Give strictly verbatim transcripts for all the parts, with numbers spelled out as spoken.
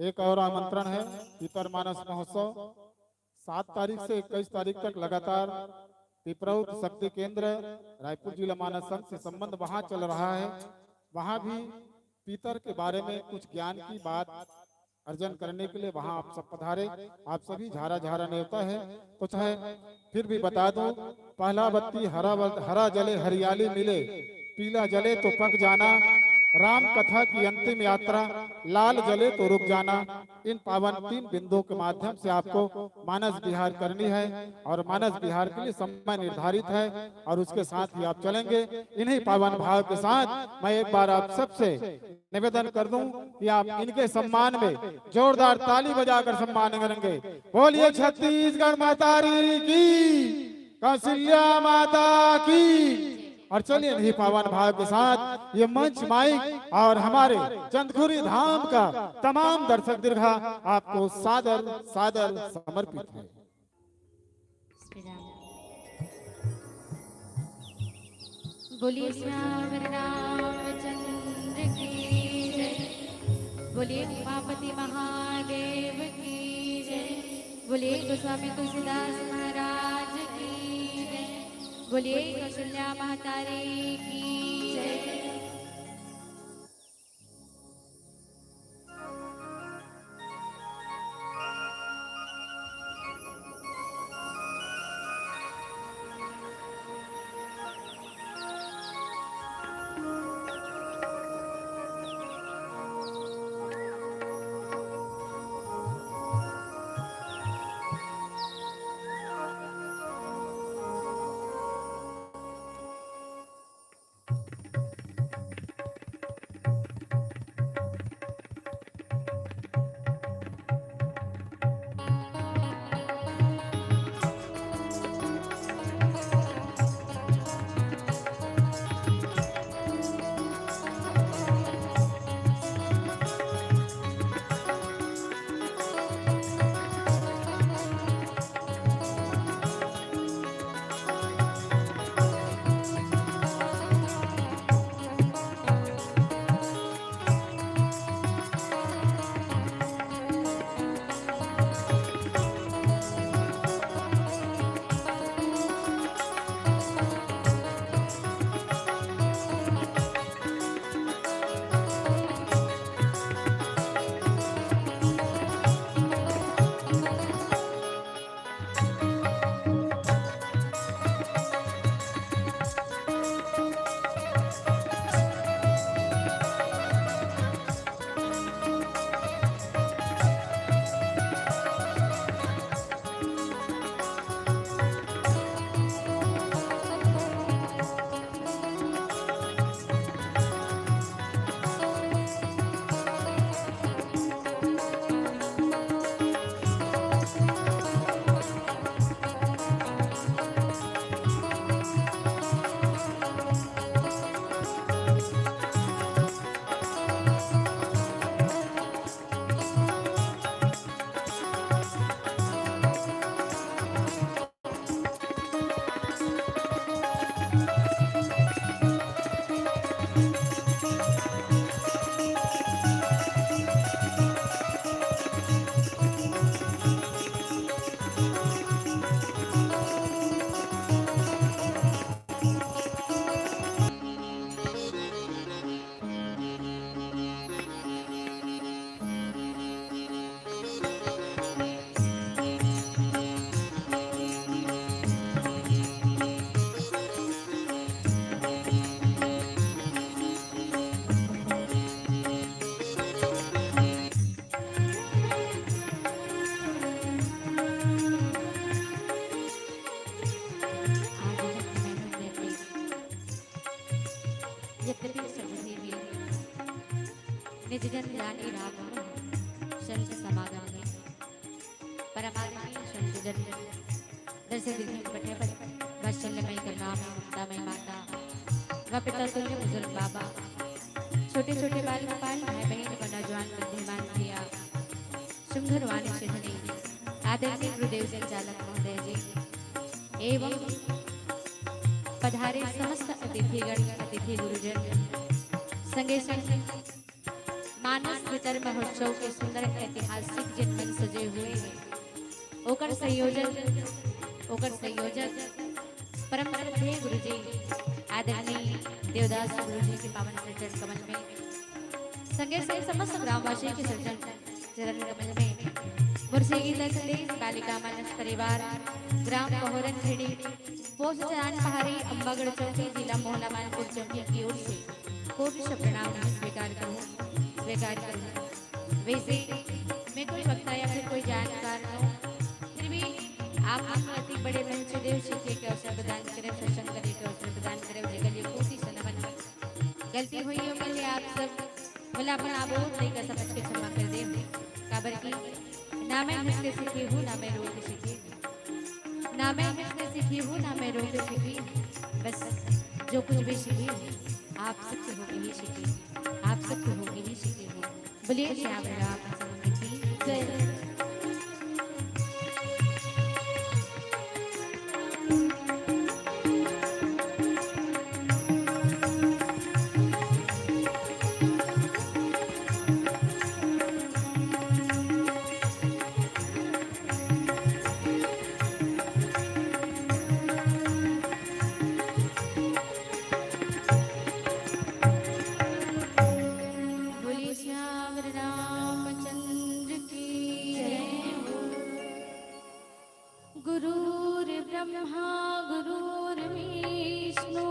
एक और आमंत्रण है। पितर मानस महोत्सव सात तारीख से इक्कीस तारीख तक लगातार पिपरौद शक्ति केंद्र रायपुर जिला मानस संघ से संबंध वहां चल रहा है। वहां भी पितर के बारे में कुछ ज्ञान की बात अर्जन करने के लिए वहां आप सब पधारे। आप सभी झारा झारा नेवता है। तो चाहे फिर भी बता दूं, पहला बत्ती हरा बत-, हरा जले हरियाली मिले, पीला जले तो पक जाना, राम कथा की अंतिम यात्रा, लाल जले तो रुक जाना। इन पावन तीन बिंदुओं के माध्यम से आपको मानस विहार करनी है और मानस विहार के लिए समय निर्धारित है और उसके साथ ही आप चलेंगे। इन्हीं पावन भाव के साथ मैं एक बार आप सबसे निवेदन कर दूं कि आप इनके सम्मान में जोरदार ताली बजाकर सम्मान करेंगे। बोलिए छत्तीसगढ़ महतारी की, कौशल्या माता की। और चलिए इन्हीं पावन भाव के साथ ये मंच, माइक और हमारे चंदखुरी धाम का तमाम दर्शक दीर्घा आपको सादर सादर समर्पित है। बोलिए सियावर रामचंद्र की जय। बोलिए उमापति महादेव की जय। बोलिए गोस्वामी तुलसीदास महाराज की जय। बोलिए कौशल्या महतारी की जय। यद्यपि सभ्येऽपि निजजन जानी राम संत समागम में। परमात्मा संत जन दर्शन दीदी पठे पर वात्सल्यमय करुणामय ममतामय माता व पिता तुल्य मुजुल बाबा, छोटे छोटे बाल गोपाल, भाई बहन व नौजवान बुद्धिमान भैया, सुंदर वाणी से धनी आदरणीय गुरुदेव संचालक महोदय जी एवं पधारे समस्त अतिथिगण, अतिथि गुरुजन, संगे संग मानस वितर महोत्सव के सुंदर ऐतिहासिक जिन मंच सजे हुए हैं, ओकर संयोजन, ओकर संयोजक परम श्रद्धेय गुरुजी आदरणीय देवदास गुरुजी के पावन श्री चरण कमल में, संगे संग समस्त ग्रामवासी के सज्जन चरण कमल में, मुर्सी गीता संदेश बालिका मानस परिवार, ग्राम बहोरन खेड़ी, पोस्ट चांद पहाड़ी, अम्बागढ़ चौकी, जिला मोहला मानपुर चौकी की ओर से कोटि से प्रणाम स्वीकार करूं, स्वीकार करूं। वैसे मैं कोई वक्ता या फिर कोई जानकार न हूं, फिर भी आप हम अति बड़े मंच देव सीखे के अवसर प्रदान करें, सत्संग करे के अवसर प्रदान करें, जेकर लिए कोटि से नमन। गलती होही ओकर लिए आप सब मोला अपन आबोध लइका समझ के क्षमा कर दे, काबर कि ना मैं हंस के सीखी हूं, ना मैं रो के सीखी हूं। ना मैं हंस के सीखी हूं, ना मैं रो के सीखी हूं। बस जो कुछ भी सीखी हूं, आप सबसे होके ही सीखी हूं, आप सबसे होके ही सीखी हूं। बोलिए श्याम राम की जय। बोलिए श्याम रामचंद्र की जय हो। गुरुर्ब्रह्मा गुरुर्विष्णु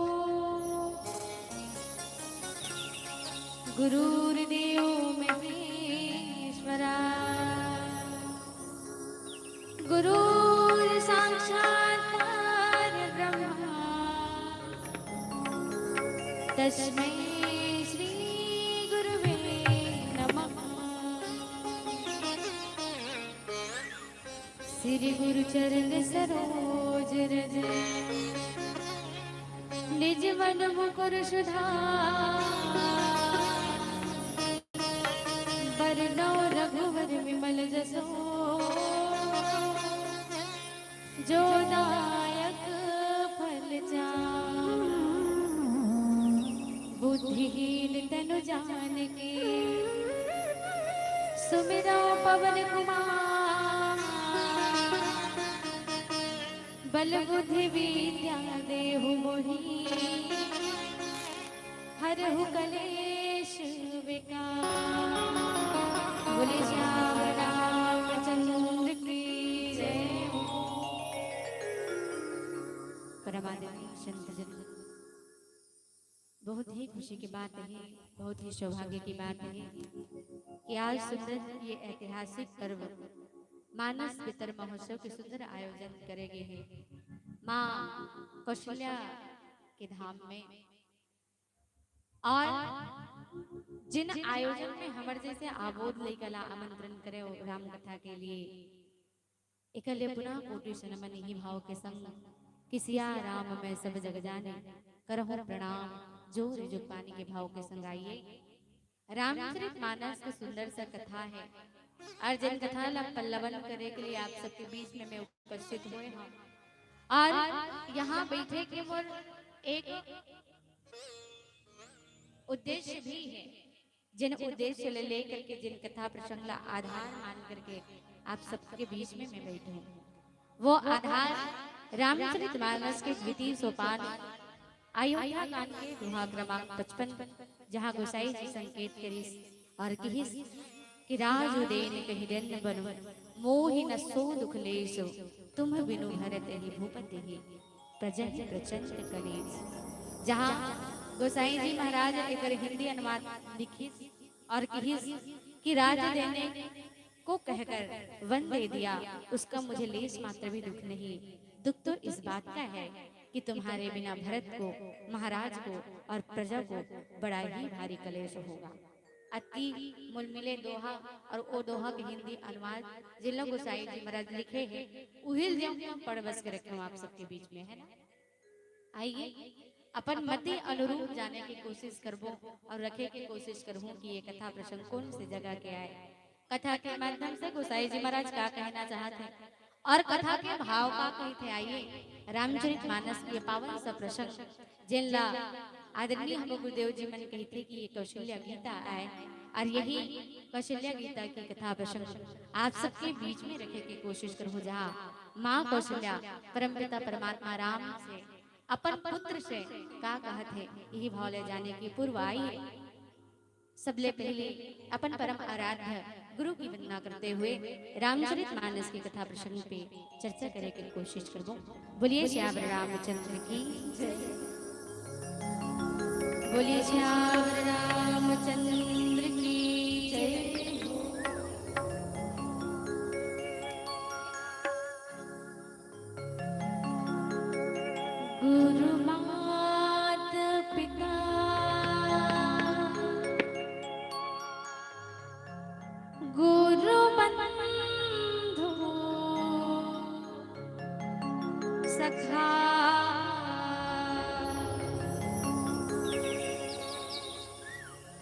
गुरुर्देव महेश्वरा गुरुर्साक्षात् परब्रह्मा तस्मै श्री गुरुवे नमः। श्री गुरु चरण सरोज रज निज मन मुकुर सुधार। बरनउँ रघुवर विमल जसु जो दायक फल चारि। बुद्धिहीन तनु जानिके सुमिरउँ पवन कुमार। बल बुद्धि विद्या देहु मोहि हरहु कलेश विकार। बोले श्याम रामचंद्र की जय हो। परमादरणीय संत जन, बहुत ही खुशी की बात है, बहुत ही सौभाग्य की बात है कि आज सुंदर ये ऐतिहासिक पर्व मानस पितर महोत्सव के सुंदर आयोजन करे गे हे माँ कौशल्या के धाम में। और जिन आयोजन में हमर जैसे आबोध लइका ला आमंत्रण करे हो राम कथा के लिए, एकर ले पुनः कोटि से नमन इही भाव के संग कि सिया राम मैं सब जग जानी, करहूँ प्रणाम जोर जुग पानी के भाव के संग आइए। रामचरित मानस के सुंदर सा कथा है और जिन कथा ला पल्लवन करे के लिए आप सबके बीच में मैं उपस्थित हुए हूँ और यहाँ बैठे के मोर एक उद्देश्य भी है, जिन उद्देश्य ले लेकर के जिन कथा प्रसंग ला आधार मान करके आप सबके बीच में मैं बैठी हूँ, वो आधार रामचरित मानस के द्वितीय सोपान अयोध्या कांड के दोहा क्रमांक पचपन, जहाँ गोसाई जी संकेत करिस और किहिस कि राजु देन कहि देन बनु, मोहि न सो दुख लेसु, तुम बिनु भरत ही भूपति ही, प्रजा ही प्रचंड कलेस। जहाँ गोसाई जी महाराज एकर हिंदी अनुवाद लिखिस और किहिस कि राज देने को कहकर वन दे दिया, उसका मुझे लेस मात्र भी दुख नहीं। दुख तो इस बात का है कि तुम्हारे बिना भरत को, महाराज को और प्रजा को बड़ा ही भारी कलेश होगा। अति मुलमिले दोहा और ओ दोहा के हिंदी अनुवाद जिन ला गोसाई जी महाराज लिखे हैं, उहिल जेन हम पढ़ बस के रखे हूँ आप सबके बीच में, है ना? आइए, अपन मति अनुरूप जाने की कोशिश करबो और रखे की कोशिश करहूँ कि ये कथा प्रसंग कौन से जगह के आए। कथा के माध्यम से गोसाई जी महाराज का कहना चाहत हे और कथा के भाव का कहिथे। आइए, रामचरित मानस के पावन सा प्रसंग, जेन ला आदरणीय हमर गुरुदेव जी मन कहिथे कि ये कौशल्या गीता आय, और यही कौशल्या गीता के कथा प्रसंग आप सबके बीच में रखे के कोशिश करहूं, जहां माँ कौशल्या परमपिता परमात्मा राम से अपन पुत्र से का कहत हे, यही भाव ले जाने के पूर्व आई हे। सबले पहले अपन परम आराध्य गुरु की वंदना करते हुए रामचरित मानस की कथा प्रसंग पे चर्चा करे के कोशिश करबो। बोलिए सियावर रामचंद्र की जय। बोलिए सियावर रामचंद्र की जय। गुरु मात पिता, गुरु बंधु सखा,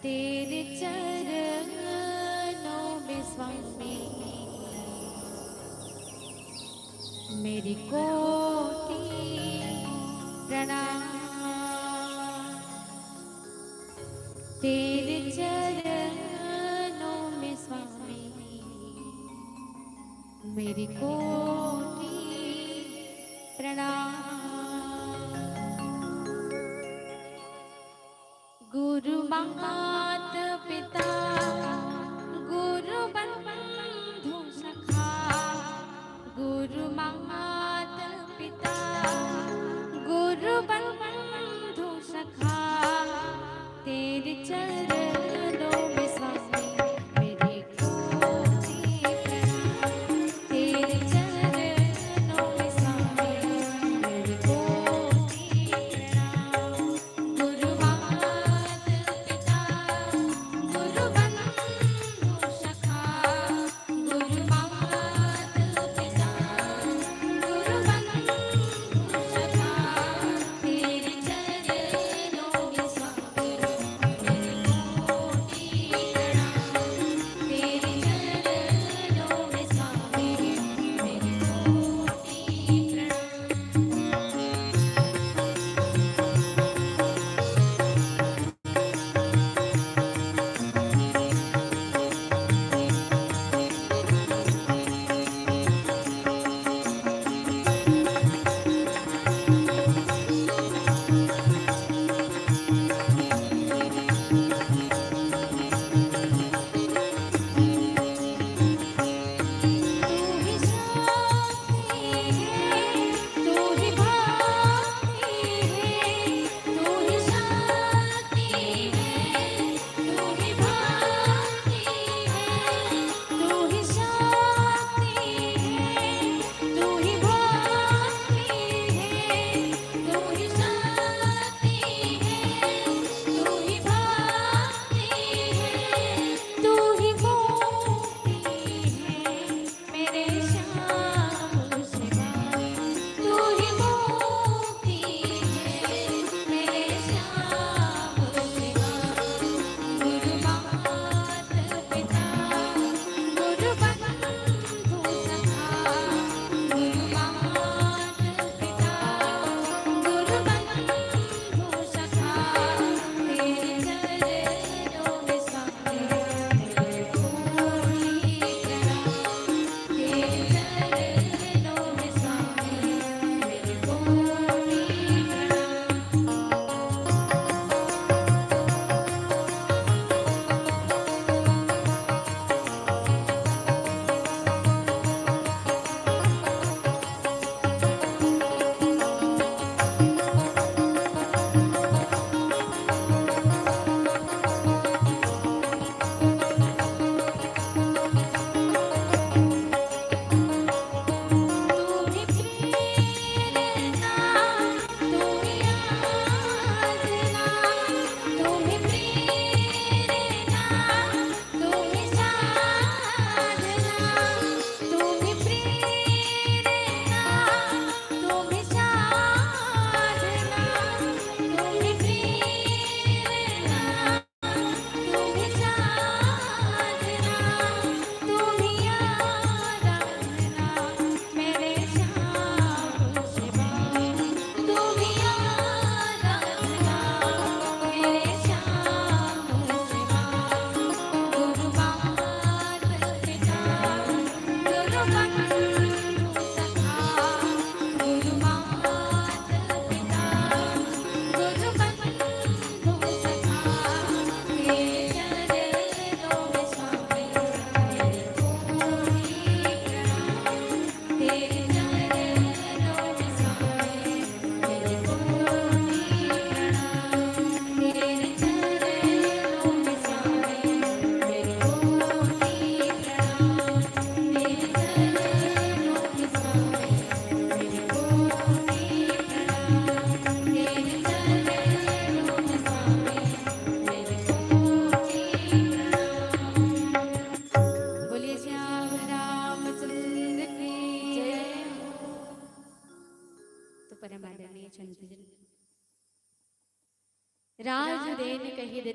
तेरे चरणों में स्वामी मेरी कोटि प्रणाम। तेरे चरणों में स्वामी मेरी कोटि प्रणाम। गुरु मात पिता, गुरु बंधु सखा, गुरु मात पिता, गुरु बंधु सखा, तेरे चरणों में स्वामी मेरी कोटि प्रणाम। तेरे चरणों में स्वामी मेरी कोटि प्रणाम। गुरु मात पिता,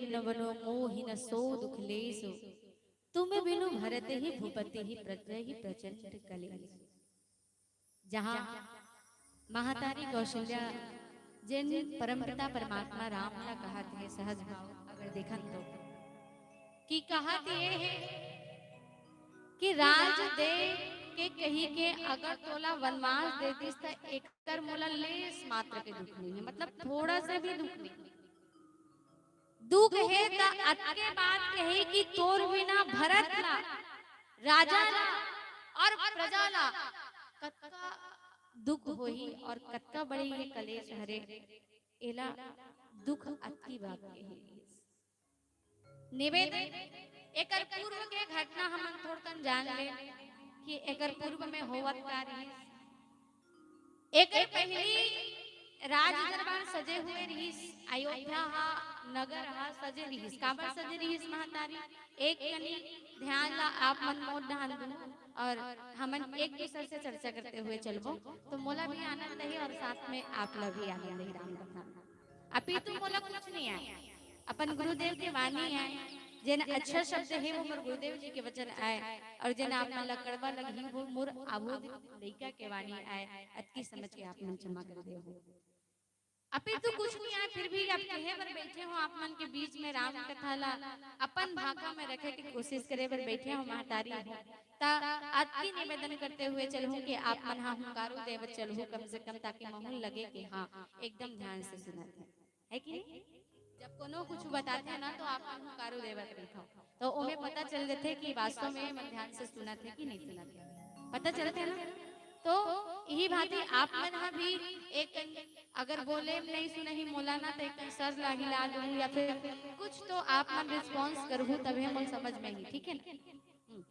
विघ्न बनो मोहि न सो दुख लेसु। तुम बिनु भरत ही भूपति ही प्रत्रहि प्रचंड कलेस। जहाँ महातारी कौशल्या जेन परमपिता परमात्मा राम ला कहत हे, सहज भाव अगर देखन तो, कि कहत ये हे कि राज दे के कही के अगर तोला वनवास दे दिस त एकर मोला लेस मात्र के दुख नहीं है, मतलब थोड़ा से भी दुख नहीं। दुख हे त अतके बात कही कि तोर बिना भरत ला, राजा ला और प्रजा ला कतका दुख होही और कतका बड़े ये कलेश हरे, एला दुख अतकी बात कही। निवेदन, एकर पूर्व के घटना हमन थोड़कन जान ले कि एकर पूर्व में होवत का रहिस। एकर पहली राज दरबार सजे हुए रहिस, अयोध्या हा, नगर हा सजे रहिस। काबर सजे रहिस महतारी? एक कनी ध्यान ला आप मन मोर ध्यान दू और हमन एक दूसर से चर्चा करते हुए चलबो, तो मोला भी आनंद रही और साथ में आप ला भी आनंद रही राम कथा में। अभी तो मोला कुछ नहीं आए, अपन गुरुदेव के वाणी आए, जेन अच्छा शब्द हे वो मोर गुरुदेव जी के वचन आए, और जेन आप मन ला कड़वा लगही वो मोर अबोध लइका के वाणी आए। अतकी समझ के आप मन क्षमा कर देहू। अभी तो कुछ नहीं आए, फिर भी आप कहे बर बैठे हो, आप मन के बीच में राम कथा ला अपन भाखा में रखे के कोशिश करे बर बैठे हो महतारी हो, त अतकी निवेदन करते हुए चलहूं कि आप मन हा हुंकारो देवत चलहू कम से कम, ताकि महूं लगे कि हाँ, एकदम ध्यान से सुनत हे, है कि नहीं? जब कोनो कुछ बताथे ना, तो आप मन हुंकारो देवत रहिथव, तो ओमे पता चल जथे कि वास्तव में मन ध्यान से सुनत हे कि नहीं सुनत हे, पता चलथे ना। तो यही भांति आप मन हा भी एक, अगर बोले नहीं सुनही मोला ना, तो एक सर ला हिला दूं या फिर कुछ तो आप मन रिस्पॉन्स करहू, तभे मोला समझ में ही, ठीक है ना? हम्म।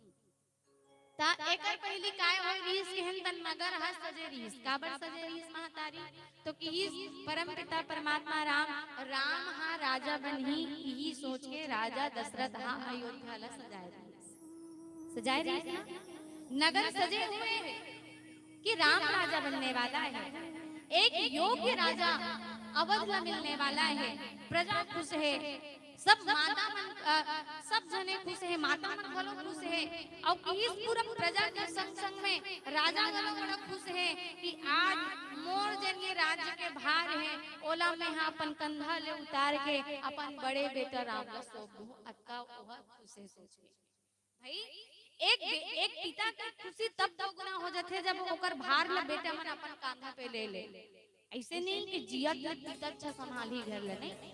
त एकर पहिली काय होय रिहिस, केहन त नगर ह सजे रिहिस। काबर सजे रिहिस महतारी? तो किहिस, परमपिता परमात्मा राम, राम ह राजा बनही, इही सोच के राजा दशरथ ह अयोध्या ल सजाय रिहिस। सजाय रिहिस ना? नगर सजे हुए हैं कि राम राजा बनने वाला है, एक योग्य राजा अवध ल मिलने वाला है, प्रजा खुश है, सब माता मन, अ, सब जने खुश हे, माता मन घलो खुश हे, अउ इस पूरा प्रजा के संग संग में राजा घलो बड़ा खुश हे कि आज मोर जेन ये राज्य के भार हे, ओला मैं ह अपन कंधा ले उतार के अपन बड़े बेटा राम ला सौंप दूं। अतका ओह खुश हे सोच के। भाई, एक बे-, एक पिता के खुशी तब दोगुना हो जाथे, जब ओकर भार ल बेटा मन अपन कांधा पे ले ले। ऐसे नहीं कि जियत ल पिता अच्छा संभालही घर ल, नहीं।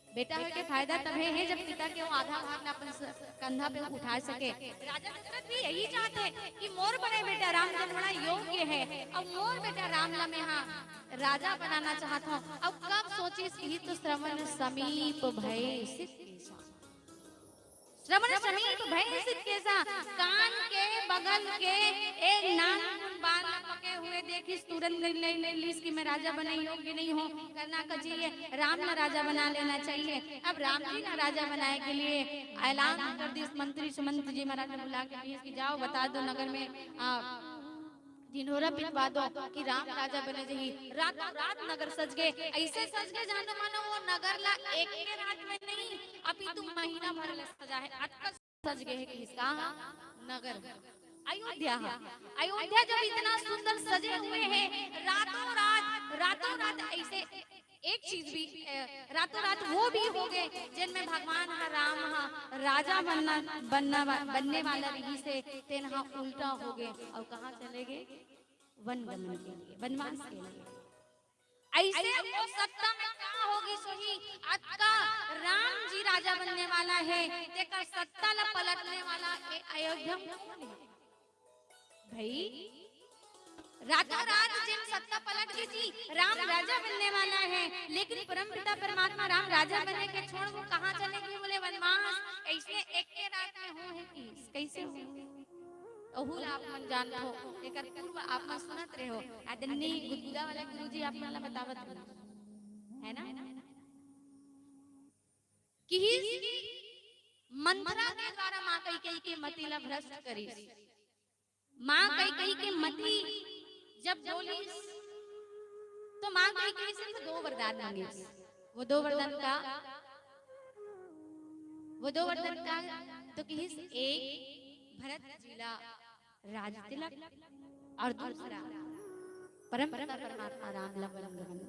बेटा होय के फायदा तभे हे, जब पिता के वो आधा भार ल अपन स-, कंधा पे उठा सके। राजा दशरथ भी यही चाहते कि मोर बड़े बेटा राम जन बड़ा योग्य हे, अउ मोर बेटा राम ल मैं हा राजा बनाना चाहत हूँ। अब कब सोचिस, इही तो श्रवण समीप भय सित केसा। श्रवण समीप भय सित केसा, कान के बगल के एक नानकुन बाल ल पके हुए देखिस, तुरंत निर्णय ले लिस कि मैं राजा बने योग्य नहीं हूँ, करना का चाहिए, राम ला राजा बना लेना चाहिए। अब राम जी ला राजा बनाए के लिए ऐलान कर दिस, मंत्री सुमंत्री जी महाराज ने बुला के किहिस कि जाओ बता दो नगर में, आ, ढिंढोरा पिटवा दो कि राम राजा बने जही। रातों रात नगर सज गे, ऐसे सज गे जानो मानो वो नगर ला एक के रात में नहीं, अभी तुम महीना भर ले सजा है, अतका सज गे हे कि इसका नगर। अयोध्या हा, अयोध्या जब इतना सुंदर सजे हुए है, रातों रात, रातों रात ऐसे एक चीज भी, अ, रातों रात वो भी हो गे, जेन में भगवान हा राम हा राजा बनना, बनना वा-, बनने वाला रिहिस हे, तेन हा उल्टा हो गे अउ कहाँ चले गे? वन गमन के लिए, वनवास के लिए। ऐसे वो सत्ता में का होगिस होही, अतका राम जी राजा बनने वाला हे, तेकर सत्ता ला पलटने वाला ए अयोध्या में कौन हे? भाई, रातों रात जेन सत्ता पलट गे जी, राम राजा बनने वाला हे, लेकिन परमपिता परमात्मा राम राजा बने के छोड़ वो कहाँ चले गे बोले वनवास। ऐसे एक के रात में हो हे कि कैसे हो? ओहू ला आप मन जानत हो, एकर पूर्व आप मन सुनत रहे हो, आदरणीय गुदगुदा वाला गुरुजी आप मन ला बतावत रहे, है ना? किहिस मंथरा के द्वारा माँ कैकेयी के मति ला भ्रष्ट करिस। माँ कैकेयी के मति जब डोलिस, तो माँ कैकेयी सिर्फ दो वरदान मांगिस। वो दो वरदान का? वो दो वरदान का तो किहिस, एक भरत जी ला राज तिलक और दूसरा परम पिता परमात्मा राम ला वन गमन।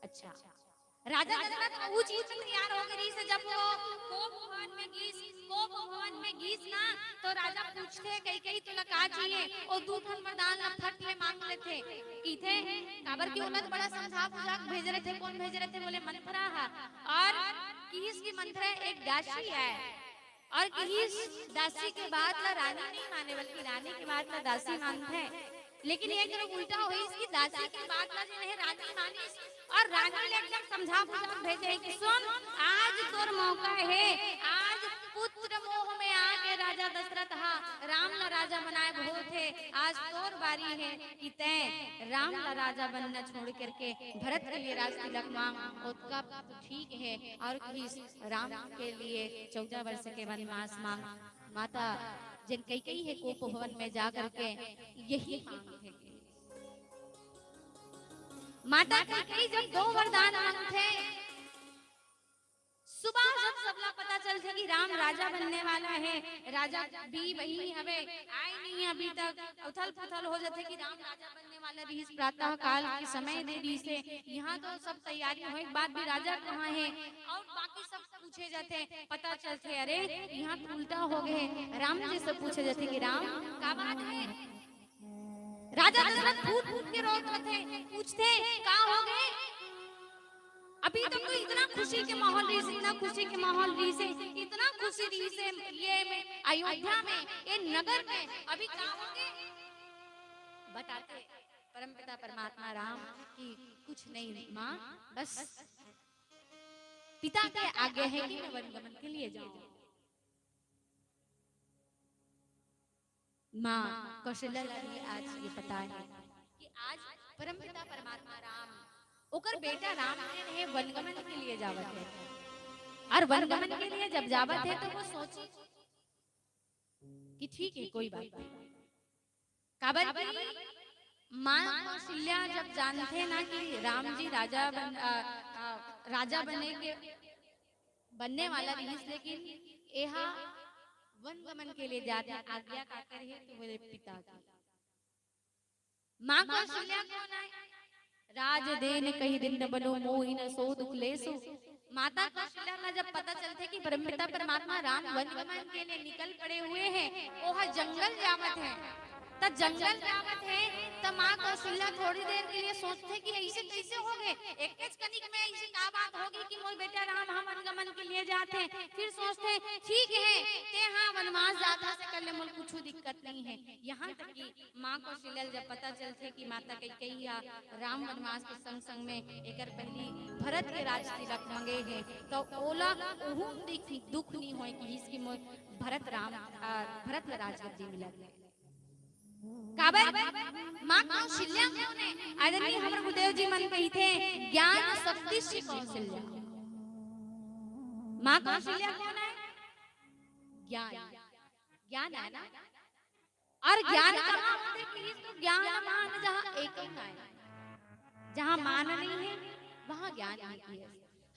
अच्छा, राजा दशरथ वो चीज में तैयार हो गए रहिस, जब वो कोप भवन में गीस, कोप भवन में गीस ना, तो राजा पूछथे, "कई कई तुला का चाहिए?" ओ दू ठन वरदान ला फट ले मांग लेथे। किथे, काबर कि ओला तो बड़ा समझा बुझा के भेजे रहिथे, कौन भेजे रहिथे बोले मंथरा हा। और किहिस की मंथरा एक दासी है, और किहिस दासी के बात ला रानी नहीं माने, बल्कि रानी के बात ला दासी मानथे। लेकिन ये तरफ उल्टा होइस कि दासी के बात ला जो है रानी मानिस और रानी ले एकदम समझा बुझा के भेजे कि सुन, आज तोर मौका है, आज पुत्र मोह में आके राजा दशरथ हा राम ला राजा बनाए बहुत है, आज तोर बारी है कि तैं राम ला राजा बनना छोड़ करके भरत के लिए राज तिलक मांग, ओतका तो ठीक है। और किहिस राम के लिए चौदह वर्ष के वनवास मांग। माता जन कैकेयी हे कोप भवन में जा करके यही मांगथे। माता कैकेयी जब दो वरदान मांगथे, सुबह जब सबला पता चलथे कि राम राजा बनने वाला है, राजा भी वही हवे, आए नहीं अभी तक, उथल पुथल हो जाथे कि राम राजा बनने वाला रहिस, प्रातः काल के समय दे रहिस हे, यहाँ तो सब तैयारी होए के बाद भी राजा कहाँ है, और बाकी सब पूछे जाथे, पता चलथे, अरे, यहाँ तो उल्टा हो गए हे। राम जी से पूछे जाथे कि राम, का बात है? राजा दशरथ फूट फूट के रोत रथे, पूछथे, का हो गए? अभी तक तो इतना खुशी के माहौल रहिस, इतना खुशी के माहौल रहिस हे, इतना खुशी रहिस हे ये में, अयोध्या में, ये नगर में, अभी का हो गए? बताथे परमपिता परमात्मा राम कि कुछ नहीं माँ, बस पिता के आज्ञा है कि मैं वनगमन के लिए जाऊं। माँ कौशल्या ला भी आज ये पता है कि आज परमपिता परमात्मा राम, ओकर बेटा राम जे हे, वनगमन के लिए जावत है। और वनगमन के लिए जब जावत है तो वो सोची कि ठीक है, कोई बात नहीं। काबर कि माँ कौशल्या जब जानथे ना कि राम जी राजा बन, अ, अ, राजा बने के बनने वाला रहिस, लेकिन एहा वन गमन के लिए जाथे, आज्ञा काकर हे तो बोले पिता की। माँ कौशल्या कौन आय? राज देन कहि दीन्ह बनो मोहि न सो दुख लेसु। माता कौशल्या ला जब पता चलथे कि परमपिता परमात्मा राम वन गमन के लिए निकल पड़े हुए हैं, ओहा जंगल जावत है, त जंगल जावत है, त माँ कौशल्या थोड़ी देर के लिए सोचथे कि ऐसे कैसे हो गए, एक कनिक में ऐसे का बात होगी कि मोर बेटा राम ह वन गमन के लिए जाथे। फिर सोचथे, ठीक है, ते हा वनवास जात हस, एकर ले मोर कुछु दिक्कत नहीं है। यहाँ तक कि माँ कौशल्या ल जब पता चलथे कि माता कैकेयी ह राम वनवास के संग संग में एकर पहली भरत के राज तिलक मंगे हे, तो ओला ओहू दिख-, दुख नहीं होय कि इसकी मो-, भरत राम, अ, भरत ल राजगद्दी मिलत हे। काबर? माँ कौशल्या कौन हे? आदरणीय हमर गुरुदेव जी मन कहिथे, ज्ञान शक्ति से कौशल्या। माँ कौशल्या कौन हे? ज्ञान, ज्ञान है ना? और ज्ञान कहाँ होथे? तो ज्ञान मान जहाँ एक ही आय, जहाँ मान नहीं है, वहाँ ज्ञान नहीं है।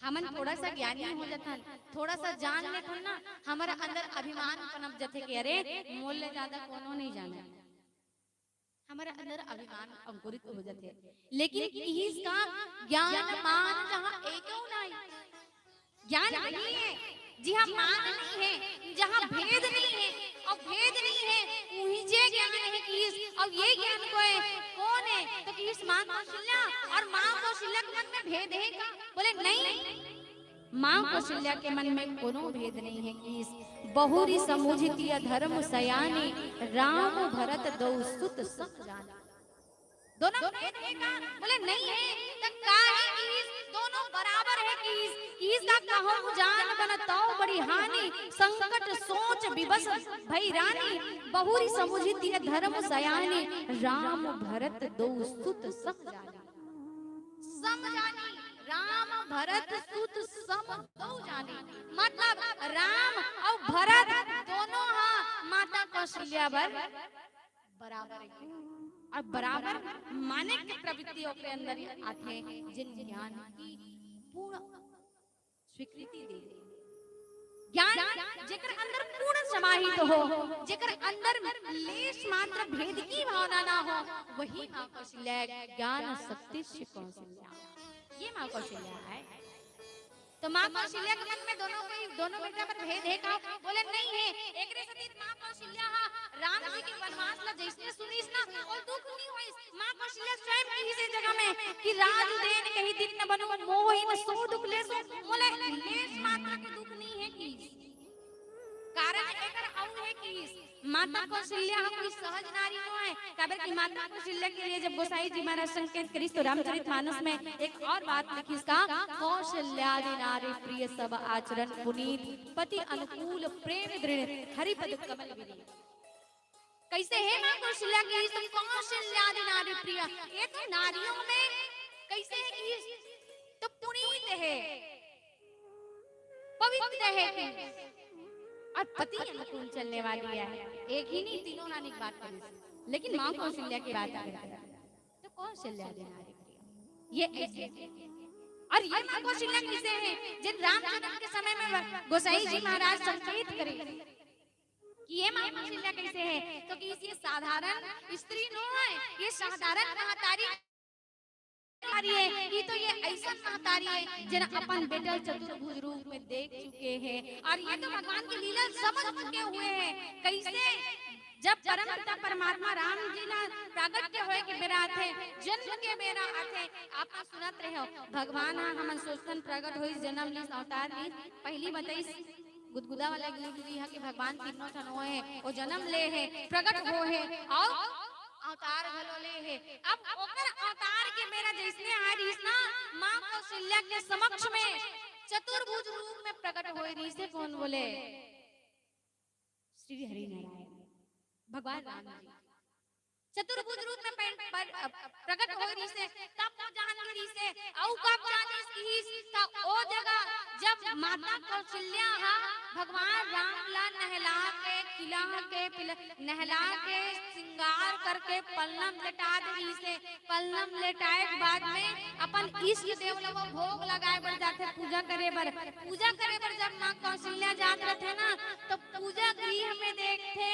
हमन थोड़ा सा ज्ञानी हो जाथन, थोड़ा सा जान लेथन ना, हमारा अंदर अभिमान पनप जाथे कि अरे, मोर ले ज्यादा कोनो नहीं जाने। हमारा अंदर अभिमान अंकुरित हो जाथे। लेकिन किहिस का ज्ञान मान जहाँ एको नाय, ज्ञान नहीं है, जिहाँ मान नहीं है, जहाँ भेद नहीं है, और भेद नहीं है, उही जे ज्ञान है किहिस, और ये ज्ञान कोई कौन है? तो किहिस माँ कौशल्या, और माँ कौशल्या के मन में भेद है का? बोले नहीं। माँ कौशल्या के मन में कोनो भेद नहीं है कि इस बहुरी समुझित यह धर्म सयानी, राम भरत दो सुत सम जानी। दोनों भेद है का? बोले नहीं है। तो का है कि इस दोनों बराबर है कि इस, कि इसका कहूँ जान बन तौ बड़ी हानि, संकट सोच विवश भई रानी, बहुरी समुझित यह धर्म सयानी, राम भरत दो सुत सम जानी। सम जानी, राम भरत सुत सम दो जानी। मतलब राम और भरत दोनों हा माता कौशल्या बर बराबर है। और बराबर माने के प्रवृत्ति ओकरे अंदर ही आथे, जिन ज्ञान की पूर्ण स्वीकृति दे दे। जेकर अंदर पूर्ण समाहित हो, जेकर अंदर लेश मात्र भेद की भावना ना हो, वही माँ कौशल्या ज्ञान शक्ति श्री कौशल्या। ये माँ कौशल्या है। तो माँ कौशल्या के मन में दोनों कोई, दोनों बेटा पर भेद है का? बोले, "नहीं है।" एकरे सती माँ कौशल्या हा राम जी के वनवास ला जैसने सुनिस ना, वो दुख नहीं होइस। माँ कौशल्या स्वयं कहिस ए जगह में कि "राज उदेन कहि दिन न बनूं, मोहि न सो दुख लेसु।" बोले, "लेश मात्र के दुख नहीं है" कि कारण एकर अउ है कि माता कौशल्या ह कोई सहज नारी नो है, काबर कि माता कौशल्या के लिए जब गोसाई जी महाराज संकेत करिस तो रामचरित मानस में एक और बात लिखिस का, "कौशल्यादि नारी प्रिय सब आचरण पुनीत, पति अनुकूल प्रेम दृढ़, हरिपद कमल विनीत।" कैसे है माँ कौशल्या की, तो कौशल्यादि नारी प्रिय, ये तो नारियों में कैसे है कि तो पुनीत है, पवित्र है कि और पति अनुकूल चलने वाली है। एक ही नहीं, तीनों रानी की बात करी, लेकिन माँ कौशल्या की बात आ गई। तो कौशल्यादि नारी प्रिय, ये ऐसे। और ये माँ कौशल्या किसे है? जिन राम जन्म के समय में गोसाई जी महाराज संकेत करे कि ये माँ कौशल्या कैसे है, तो कि इस, ये साधारण स्त्री नो है, ये साधारण महतारी महतारी है, ये तो ये ऐसा महतारी है जिन अपन बेटा चतुर्भुज रूप में देख चुके हैं। और ये तो भगवान की लीला समझ चुके हुए हैं। कैसे? जब परम पिता परमात्मा राम जी ला प्रगट के होए के बेरा आथे, जन्म के बेरा आथे, आप सुनत रहे हो, भगवान हा हमन सोचथन प्रगट होइस, जन्म लीस, अवतार लीस, पहली बताइस गुदगुदा वाला गुरु जी हा कि भगवान तीनों ठन होए हे, वो जन्म ले हे, प्रगट हो हे, अउ अवतार घलो ले हे। अब ओकर अवतार के बेरा जैसने आए रहिस ना, माँ कौशल्या के समक्ष में चतुर्भुज रूप में प्रकट होए रहिस हे। कौन बोले? श्री हरि नारायण, भगवान राम जी। चतुर्भुज रूप में पै-, पर, अ, प्रकट होए रहिस हे, तब वो जान गे रहिस हे, अउ कब जानिस रहिस, त ओ जगह जब माता कौशल्या हा भगवान राम ला नहला के, खिला के, पिला, नहला के, श्रृंगार करके पलनम लेटा दे रहिस हे, पलनम लेटाए के बाद में अपन इष्ट देव ला वो भोग लगाए बर जाथे, पूजा करे बर, पूजा करे बर जब माँ कौशल्या जात रथे ना, तो पूजा गृह में देखथे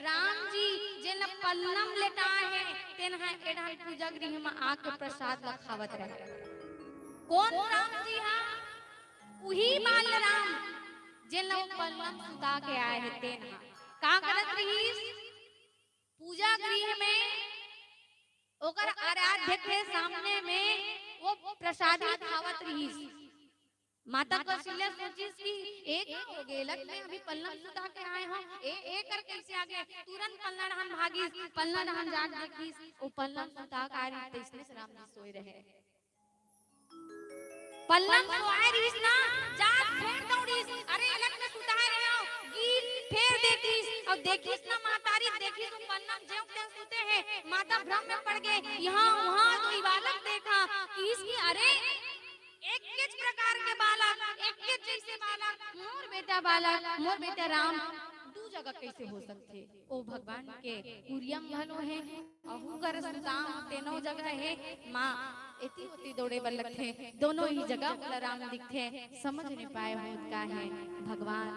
राम जी जेन ला पलनम लेटाए हे, तेन ह ए डाहन पूजा गृह में आके प्रसाद ला खावत रहे। कौन राम जी हा? उही बाल राम जेन ला वो पलनम सुता के आए हे, तेन हा का करत रहिस? पूजा गृह में ओकर आराध्य के सामने में वो प्रसादी खावत रहिस। माता कौशल्या सोचिस कि ए का हो गे, लग मैं अभी पलनम सुता के आए हों, ए, ए कर कैसे आ गे? तुरंत पलना डहन भागिस, पलना डहन जाके देखिस, वो पलनम सुता के आए रहिस, तइसने से राम जी सोए रहे। पलनम सोए रहिस ना, जात फेर दौड़िस, "अरे, ए लग मैं सुताए रहे हों," गिस, फेर देखिस, अउ देखिस ना महतारी, देखिस वो पलनम जेव तेव सुते हे, माता भ्रम में पड़ गे, यहाँ वहाँ दुई बालक देखा, किहिस कि अरे, एकेच प्रकार के बालक, एकेच जैसे बालक, मोर बेटा बालक, मोर बेटा राम, दू जगह कैसे हो सकथे? ओ भगवान के कुरिया म घलो हे, अहू कर सुदाम तेनो जगह हे, माँ एती ओती दौड़े बर लगथे, दोनों ही जगह ओला राम दिखथे, समझ नइ पाए होत का हे भगवान।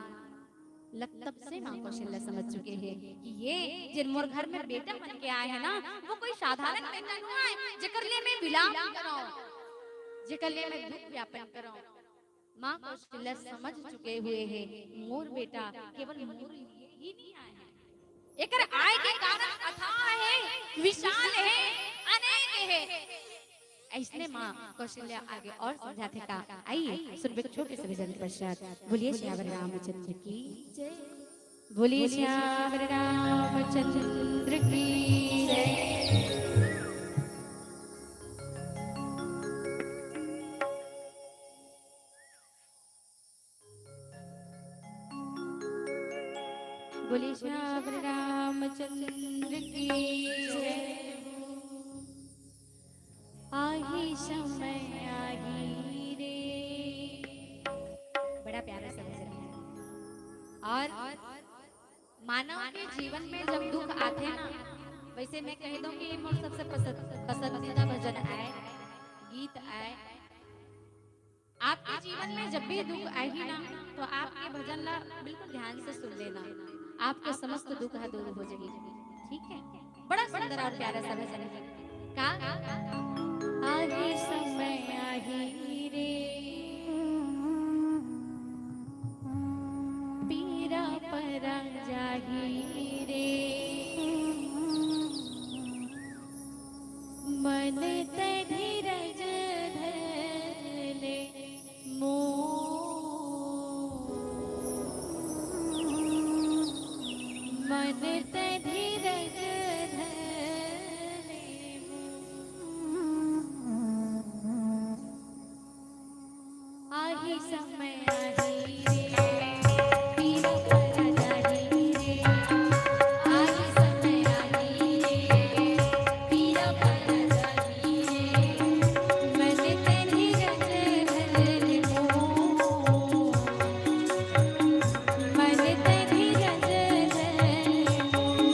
लग तब से माँ कौशल्या समझ चुके हे कि ये जेन मोर घर में बेटा बन के आए हे ना, वो कोई साधारण बेटा नो आए, जेकर लिए मैं विलाप करौं, जेकर लिए मैं दुख व्यापन करौं। माँ कौशल्या समझ चुके हुए हे, मोर बेटा केवल मोर लिए ही नहीं आए हे, एकर आए के कारण अथाह हे, विशाल हे, अनेक हे। अइसने माँ कौशल्या आगे और समझाथे का। आइए, सुनबे छोटे से भजन के पश्चात। बोलिए सियावर रामचंद्र की जय। बोलिए सियावर रामचंद्र की जय। बोलिए सियावर रामचंद्र की जय। आही समय आही रे। बड़ा प्यारा सा भजन है। और मानव के जीवन में जब दुख आथे ना, वैसे मैं कह दूं कि ये मोर सबसे पसंद, पसंदीदा भजन आए, गीत आए। आपके जीवन में जब भी दुख आही ना, तो आप ये भजन ला बिल्कुल ध्यान से सुन लेना, आपके समस्त दुख ह दूर हो जाही। ठीक है, बड़ा सुंदर और प्यारा सा भजन है। का? आही समय आही रे, पीरा परा जाही रे, मन तै धीरज धर ले मोर, मन तै धीरज धर ले मोर। आही समय आही रे, पीरा परा जाही रे। आही समय आही रे, पीरा परा जाही रे। मन तै धीरज धर ले मोर, मन तै धीरज धर ले मोर।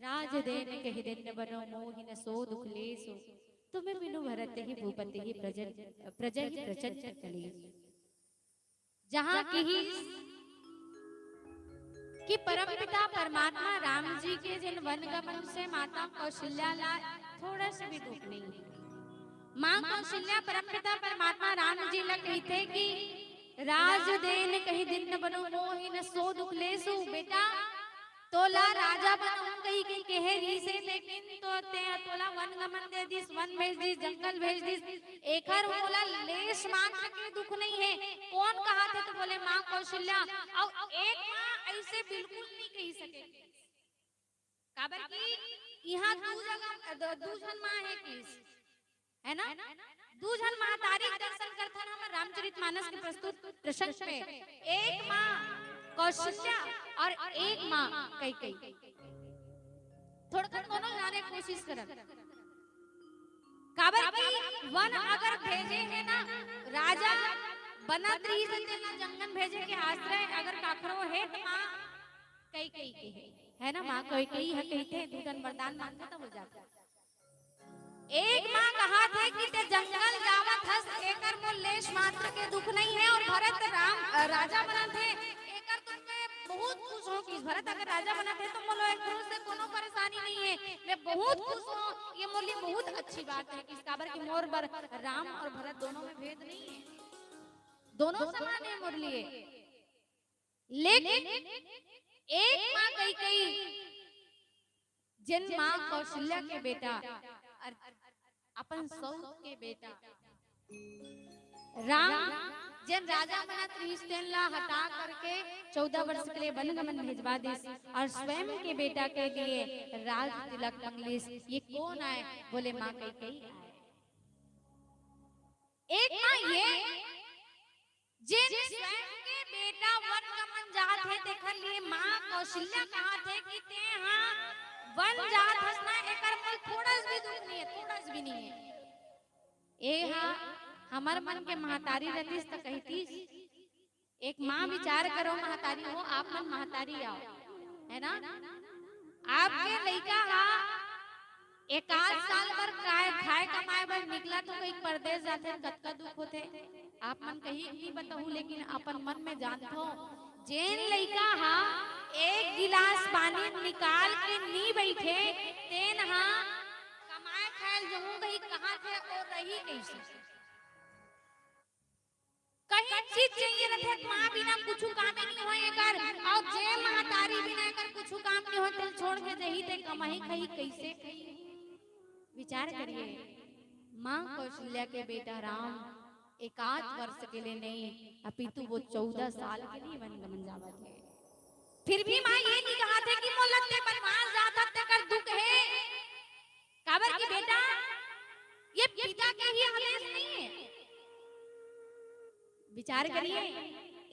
राजदेन कहि दिन्न बनो मोहि न सो दुख लेसु। तुम बिनु भरत ही भूपति ही प्रजन, प्रजा ही प्रचंड कलेस। जहाँ कही कि परमपिता परमात्मा राम जी के जिन वन गमन से माता कौशल्या ला थोड़ा सा भी दुख नहीं है। माँ कौशल्या परमपिता परमात्मा राम जी ला कहिथे कि राजदेन कहि दिन्न बनो मोहि न सो दुख लेसु। बेटा, तोला राजा बनाऊं कहि के कहे रिहिसे, लेकिन तो ते तोला वन गमन दे दिस, वन भेज दिस, जंगल भेज दिस, एखर मोला लेश मात्र के दुख नहीं है। कोन कहाथे? तो बोले, माँ कौशल्या। अउ एक माँ ऐसे बिल्कुल नहीं कहि सके, काबर कि इहाँ दू जगह, दू, दू झन माँ है किस, है ना? दू झन महतारी के दर्शन करथन हमर रामचरित मानस के प्रस्तुत प्रसंग पे। एक माँ कौशल्या और एक माँ कैकेयी। थोड़कन कोनो जाने कोशिश करन, काबर कि वन अगर भेजे है ना, राजा बनत रहिस तेला जंगल भेजे के आश्रय अगर काखरो है तो माँ कैकेयी के है, है ना? माँ कैकेयी ह कहिथे, दू ठन वरदान मांगथे त हो जाथे। एक माँ कहाथे कि ते जंगल जावत हस, एकर मोर लेश मात्र के दुख नहीं है, और भरत राम, अ, राजा बनत हे, एकर तुमके बहुत खुश हो कि भरत अगर राजा बनत हे तो मोला एक से कोनो परेशानी नहीं है, मैं बहुत खुश हूँ, ये मोर लिए बहुत अच्छी बात है कि काबर कि मोर बर राम और भरत दोनों में भेद नहीं है, दोनों समान है मोर लिए। लेकिन एक माँ कैकेयी, जेन माँ कौशल्या के बेटा, अर-, अपन सौत के बेटा राम, जेन राजा बनत रिहिस तेन ला हटा करके चौदह वर्ष के लिए वन गमन भेजवा दिस और स्वयं के बेटा के लिए राज तिलक मंगलिस। ये कोन आय? बोले, माँ कैकेयी आय। एक माँ ये, जेन स्वयं के बेटा वन गमन जात हे, तेखर लिए माँ कौशल्या कहाथे कि ते हा वन जात हस ना, एकर मोला थोड़ा सा भी दुख नहीं है, थोड़ा सा भी नहीं है। ए हा हमर मन के महतारी रहतिस त कहितिस, एक माँ विचार करो महतारी हो, आप मन महतारी आओ, है ना? आपके लइका हा एकाध साल बर काय खाए कमाए बर निकला तो कहीं परदेस जाथे, कतका दुख होथे। आप मन कहीं नहीं बताहू, लेकिन अपन मन में जानथो, जेन लइका हा एक गिलास पानी निकाल के नी बैठे, तेन हा कमाए खाए ल जहूं कहीं कहाथे, ओ रही कैसे? कहीं चीज चाहिए रहथे, माँ बिना कुछु काम ही नहीं होय एकर, और जे महतारी बिना एकर कुछु काम नहीं होय, तेल छोड़ के जही ते कमाही खाही कैसे? विचार करिए, माँ कौशल्या के बेटा राम एकाध वर्ष के लिए नहीं, अपितु वो चौदह साल के लिए वन गमन जावत हे। फिर भी माँ ये नहीं कहाथे कि मोला ते बनवास जात हस, तेकर दुख हे। काबर कि बेटा, ये पिता के ही आदेश नहीं है। विचार करिए,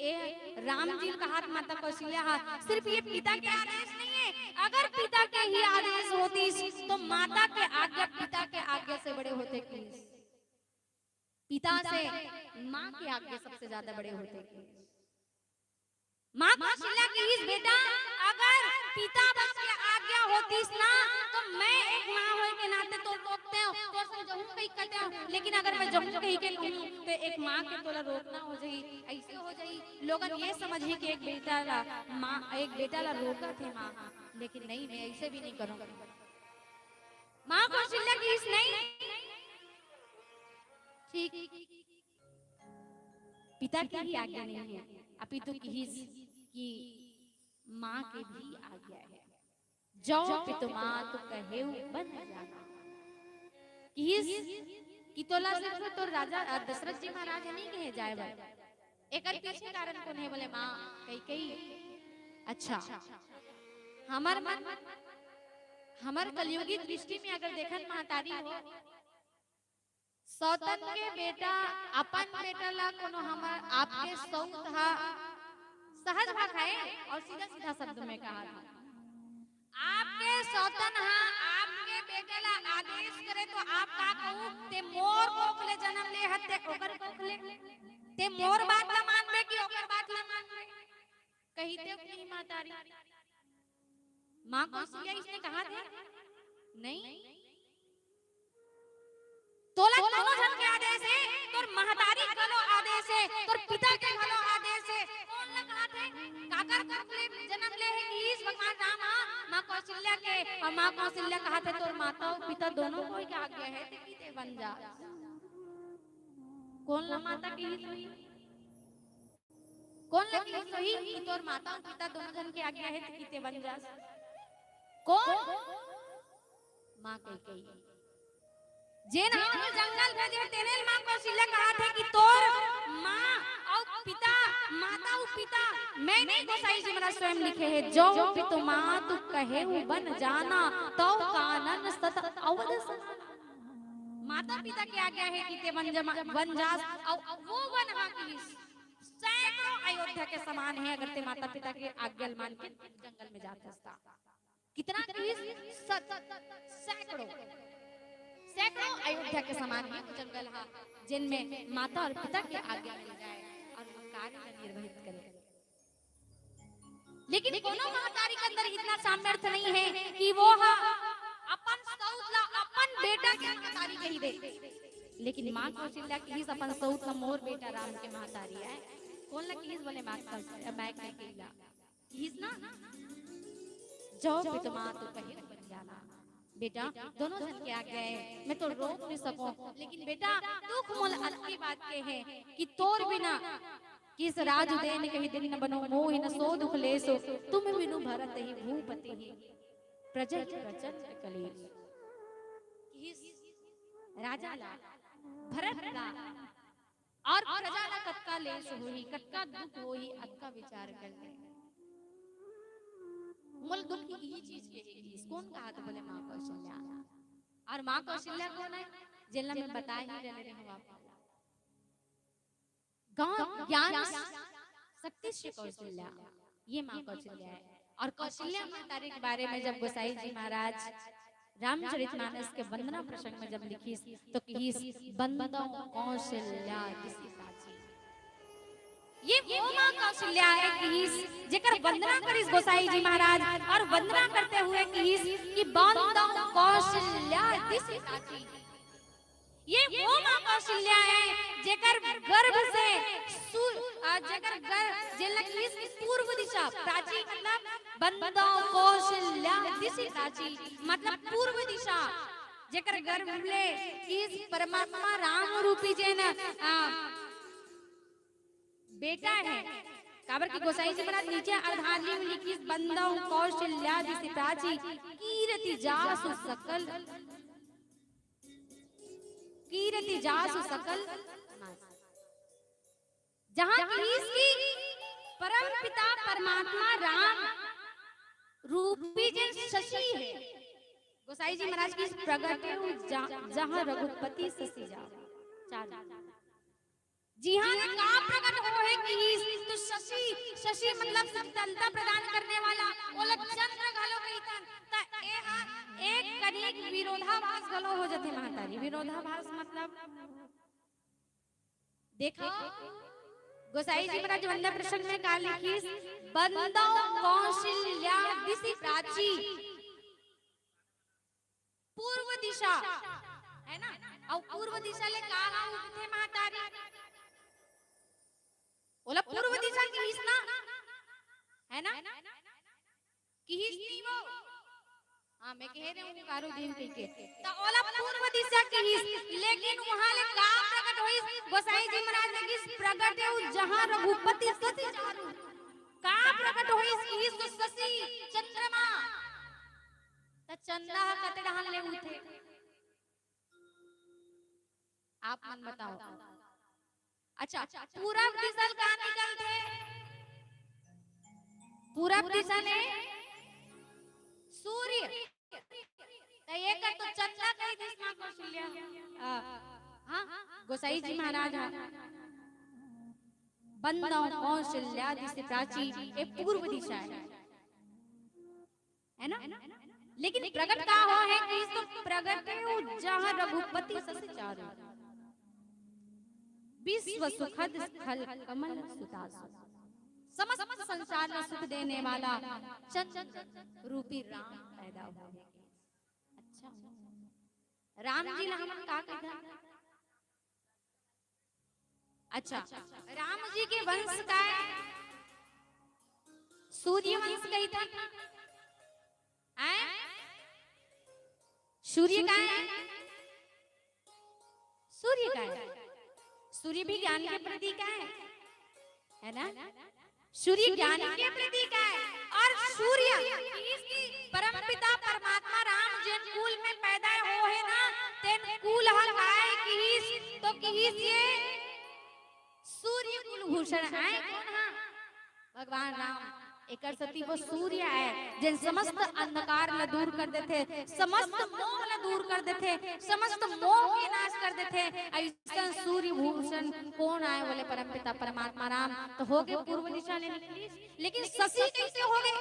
ए राम जी कहात माता कौशल्या हा, सिर्फ ये पिता के आदेश नहीं है। अगर पिता के ही आदेश होतिस तो माता के आज्ञा पिता के आज्ञा से बड़े होथे कि पिता से माँ के आज्ञा सबसे ज्यादा बड़े होथे कि माँ कौशल्या किहिस, बेटा, अगर पिता बस के आज्ञा होतिस ना, तो मैं एक माँ होय के नाते तोर रोकतेंव, तोर संग जहूं कहीं कहितेंव, लेकिन अगर मैं जहूं कहीं के कहूं, तो एक माँ के तोला रोकना हो जाही, ऐसे हो जाही, लोगन ये समझही कि एक बेटा ला माँ, एक बेटा ला रोकत हे माँ, लेकिन नहीं, मैं ऐसे भी नहीं करूंगी। माँ कौशल्या किहिस, नहीं, ठीक, पिता के ही आज्ञा नहीं है, अपितु किहिस कि माँ के भी आज्ञा है। जो पितु मातु कहेउ बन जाना। किहिस कि तोला सिर्फ तोर राजा, अ, दशरथ जी महाराज नहीं कहे जाए बर। एकर पीछे कारण कोन हे? बोले, माँ कैकेयी। अच्छा, हमर मन, हमर कलयुगी दृष्टि में अगर देखन महतारी हो, सौतन के बेटा अपन बेटा ला कोनो हमर आपके सौत हा सहज भाखा हे और सीधा सीधा शब्द में कहा था, आपके सौतन हा आपके बेटे ला आदेश करे तो आप का कहू, ते मोर कोख ले जन्म ले हस ते ओकर कोख ले, ते मोर बात ला मानबे कि ओकर बात ला मानबे? कहितेव कि नहीं महतारी? माँ कौशल्या इसने कहा था, नहीं, तोला दोनों झन के आदेश हे, तोर महतारी घलो आदेश हे, तोर पिता के घलो आदेश हे। कोन ला कहाथे? काकर कोख ले जनम ले हे कहिस भगवान राम ह माँ कौशल्या के, अउ माँ कौशल्या कहाथे तोर माता अउ पिता दोनों कोई के आज्ञा हे, ते किते बन जा। कोन ला माता कहिस होही? कोन ला कहिस होही कि तोर माता अउ पिता दोनों झन के आज्ञा हे, ते किते बन जास? कोन? माँ कैकेयी। जेन हा ओला जंगल भेजे हे, तेने ल माँ कौशल्या कहाथे कि तोर माँ अउ पिता, माता अउ पिता, मैं नहीं, गोसाई जी महाराज स्वयं लिखे हे, "जो पितु मातु कहेउ बन जाना, तव कानन सत अवध समाना।" माता पिता के आज्ञा हे कि ते बन जा, बन जास, अउ वो वन हा कहिस सैकड़ों अयोध्या के समान हे, अगर ते माता पिता के आज्ञा ल मान के जंगल में जात हस ता। कितना कहिस? सत, सैकड़ों, सैकड़ों अयोध्या के समान हे वो जंगल हा, जेन में माता अउ पिता के आज्ञा मिल जाए अउ वो कार्य ला निर्वहित करे। लेकिन कोनो महतारी के अंदर इतना सामर्थ्य नहीं हे कि वो हा अपन सऊत ला अपन बेटा के महतारी कहि दे। लेकिन माँ कौशल्या कहिस अपन सऊत ला मोर बेटा राम के महतारी आय। कोन ला कहिस बोले? माँ कौशल्या, माँ कैकेयी ला। कहिस ना, "जो पितु मातु कहेउ बन जाना।" बेटा, दोनों झन के आज्ञा हे, मैं तो रोक नहीं सकूं, लेकिन बेटा, दुख मोला अतकी बात के हे कि तोर बिना किस राज उदय न कहि दिन न बनो, मोहि न सो दुख लेसु, तुम बिनु भरतहि भूपतिहि, प्रजहि प्रचंड कलेसु। कहिस राजा ला, भरत ला, अउ प्रजा ला कतका लेस होही, कतका दुख होही, अतका विचार कर ले। मोला दुख इही चीज के हे कहिस। कोन कहाथे बोले? माँ कौशल्या। अउ माँ कौशल्या कोन आय? जेला मैं बताय ही डरे रेहेंव आपको। ज्ञान शक्ति श्री कौशल्या, ये माँ कौशल्या हे। अउ कौशल्या महतारी के बारे में जब गोसाई जी महाराज रामचरितमानस के वंदना प्रसंग में जब लिखिस, तो कहिस, "बंदौं कौशल्या दिसि प्राची।" ये वो माँ कौशल्या हे कहिस, जेकर वंदना करिस गोसाई जी महाराज, अउ वंदना करते हुए कहिस कि "बंदौं कौशल्या दिसि प्राची।" ये वो माँ कौशल्या हे, जेकर गर्भ से सू-, अ, जेकर गर-, जेला कहिस कि पूर्व दिशा, प्राची मतलब बंदौं कौशल्या दिसि प्राची, मतलब पूर्व दिशा, जेकर गर्भ ले कहिस परमात्मा राम रूपी जेन, अ, बेटा हे। काबर कि गोसाई जी महाराज नीचे अर्धांजलि में लिखिस, "बंदौं कौशल्या दिसि प्राची, कीरति जासु सकल।" कीरति जासु सकल मास। जहाँ कहिस कि परम पिता परमात्मा राम रूपी जेन शशि हे, गोसाई जी महाराज कहिस, "प्रगटेउ जा-, जहाँ रघुपति शशि जाम।" चार। जिहाँ ले का प्रगट होहे कहिस, तो शशि, शशि मतलब शीतलता प्रदान करने वाला, ओला चंद्र घलो कहिथन। त एहा एक कनिक विरोधाभास घलो हो जथे महतारी। विरोधाभास मतलब देखो, गोसाई जी महाराज वंदना प्रसंग में का लिखिस, "बंदौं कौशल्या दिसि प्राची।" पूर्व दिशा, हे ना? अउ पूर्व दिशा ले का हा उगथे महतारी? ओला पूर्व दिशा कहिस ना, हे ना? कहिस नहीं वो? हाँ, मैं कहे रेहेंव कारो दिन कहिके। त ओला पूर्व दिशा कहिस, लेकिन उहाँ ले का प्रगट होइस? गोसाई जी महाराज ने कहिस, "प्रगटेउ जहाँ रघुपति शशि चारू।" का प्रगट होइस कहिस? तो शशि, चंद्रमा। त चंदा ह कते डहन ले उठे? आप मन बताओ। अच्छा, पूरब दिशा ले का निकलथे? पूरब दिशा ले सूर्य। त एकर तो चंदा कहि दिस माँ कौशल्या। आ, हाँ, गोसाई जी महाराज ह। बंदौं कौशल्या दिसि प्राची, ए पूर्व दिशा हे। हे ना? लेकिन प्रगट का होहे कहिस तो, "प्रगटेउ जहाँ रघुपति शशि चारू, विश्व सुखद स्थल कमल सुतासु।" समस्त संसार में सुख देने वाला चंद्र रूपी राम पैदा होहे। अच्छा, राम जी ला हमन का कहिथन? अच्छा, राम जी के वंश का है? सूर्य वंश कहिथन। आय? सूर्य का है? सूर्य का है? सूर्य भी ज्ञान के प्रतीक है, है ना? सूर्य ज्ञान के प्रतीक है। और सूर्य, परमपिता परमात्मा राम जेन कुल में पैदा होहे ना, तेन कुल ह काय किहिस, तो किहिस ये सूर्य कुलभूषण आय। कोन हा? भगवान राम। एकर सेती वो सूर्य आय, जेन समस्त अंधकार ला दूर कर देथे, समस्त मोह ला दूर कर देथे, समस्त मोह के नाश कर देथे। अइसन सूर्य भूषण कोन आय बोले? परमपिता परमात्मा राम। तो होगे पूर्व दिशा ले निकलिस, लेकिन शशि कइसे होगे?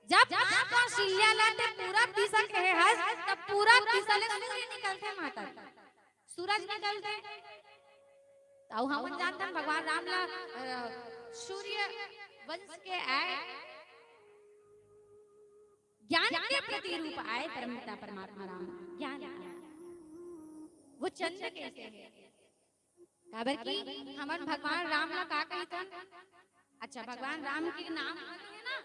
जब माँ कौशल्या ला ते पूरब दिशा कहे हस, तब पूरब दिशा ले सूर्य निकलथे माता। सूरज निकलथे। त अउ हमन जानथन भगवान राम ला, अ, सूर्य वंश के आय, ज्ञान के प्रतिरूप आय, परमपिता परमात्मा राम ज्ञान आय। वो चंद्र कइसे हे? काबर कि हमन भगवान राम ला का कहिथन? अच्छा, भगवान राम के नाम आथे ना,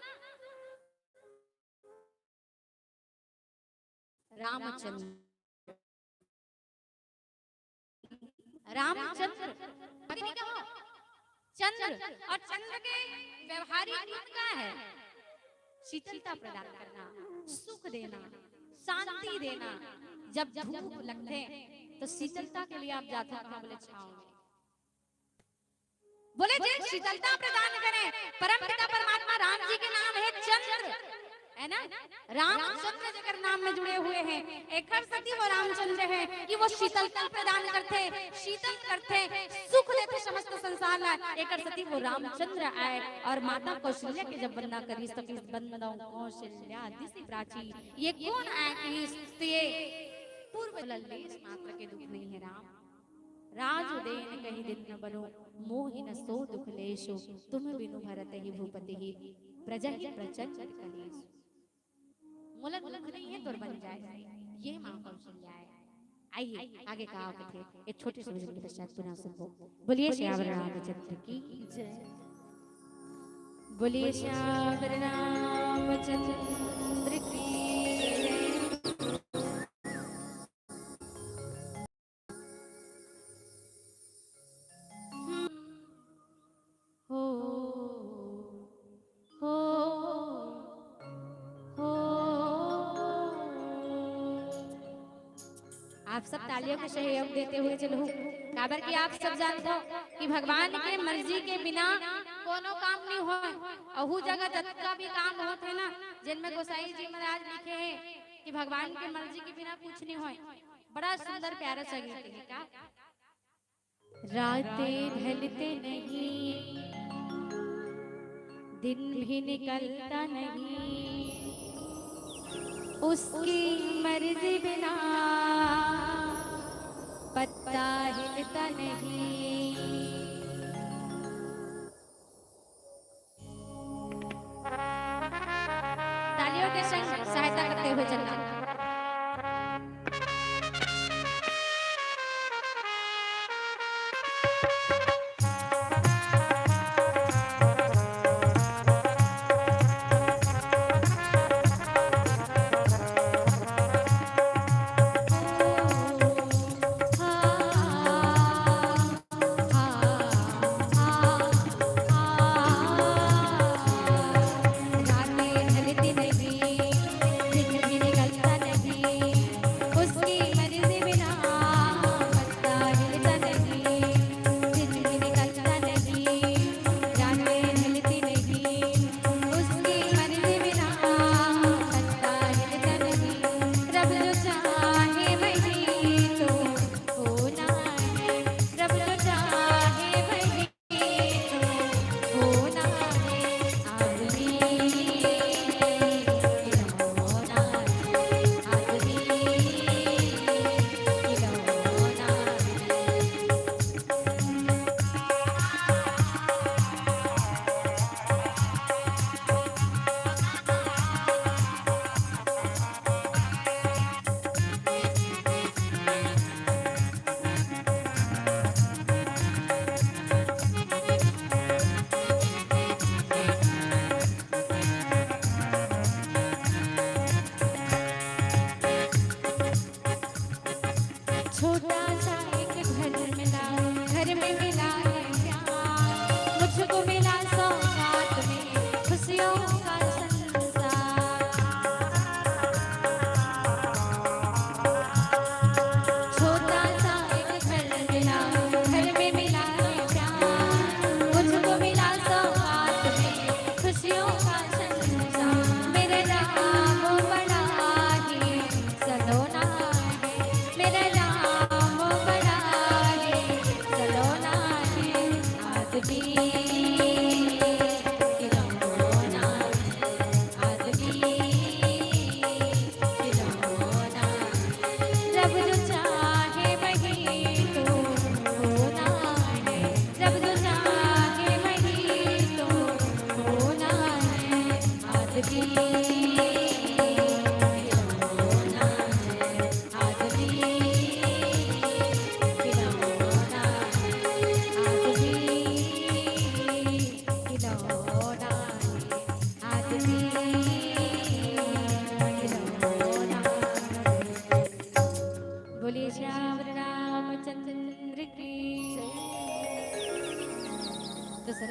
रामचंद्र। रामचंद्र, पत्नी कहो, चंद्र। और चंद्र के व्यवहारिक गुण का है? शीतलता प्रदान करना, सुख देना, शांति देना। जब धूप लगथे, तो शीतलता के लिए आप जाथो कहाँ बोले? छाँव में। बोले, जे शीतलता प्रदान करे, परमपिता परमात्मा राम जी के नाम है चंद्र, है ना? रामचंद्र जेकर नाम में जुड़े हुए हैं, एकर सेती वो रामचंद्र है कि वो शीतलता प्रदान करथे, शीतल करथे, सुख देथे समस्त संसार ला। एकर सेती वो रामचंद्र आय। और माता कौशल्या के जब वंदना करिस, तो कहिस, "वंदे कौशल्या दिशि प्राची।" ये कोन आय कहिस? तो ये पूर्व लल्लेश मात्र के दुख नहीं है राम। राज उदेन कहि दिन न बनो, मोहि न सो दुख लेशो, तुम बिनु भरत ही भूपति ही, प्रजा ही प्रचंड कलेशो। मोला दुख नहीं है तोर बन जाय, ये माँ कौशल्या आय। आइए, आगे का आवत हे, एक छोटे से भजन के पश्चात पुनः सुनबो। बोलिए सियावर रामचंद्र की जय। बोलिए सियावर रामचंद्र की जय। हो, हो, हो। आप सब तालियों के सहयोग देते हुए चलहू, काबर कि आप सब जानथो कि भगवान के मर्जी के बिना कोनो काम नहीं होय। अहू जगह जतका भी काम होत हे ना, जेन में गोसाई जी महाराज लिखे हे कि भगवान के मर्जी के बिना कुछ नहीं होय। बड़ा सुंदर प्यारा सा गीत हे का। रातें ढलते नहीं, दिन भी निकलता नहीं, उसकी मर्जी बिना पत्ता हिलता नहीं। तालियों के संग सहायता करते हुए चलना। छोटा सा एक घर मिला, घर में मिला है प्यार। मुझको मिला सौगात में खुशियों का संसार। छोटा सा एक घर मिला, घर में मिला है प्यार। मुझको मिला सौगात में खुशियों का संसार। मेरे राम बड़ा ही सलोना है, मेरा राम बड़ा ही सलोना है। आदमी खिलौना है, आदमी खिलौना है। रब जो चाहे वही तो होना है, रब जो चाहे वही तो होना है। आदमी खिलौना है, आदमी खिलौना है, आदमी खिलौना है, आदमी खिलौना है। बोलिए श्याम रामचंद्र की। तो सर,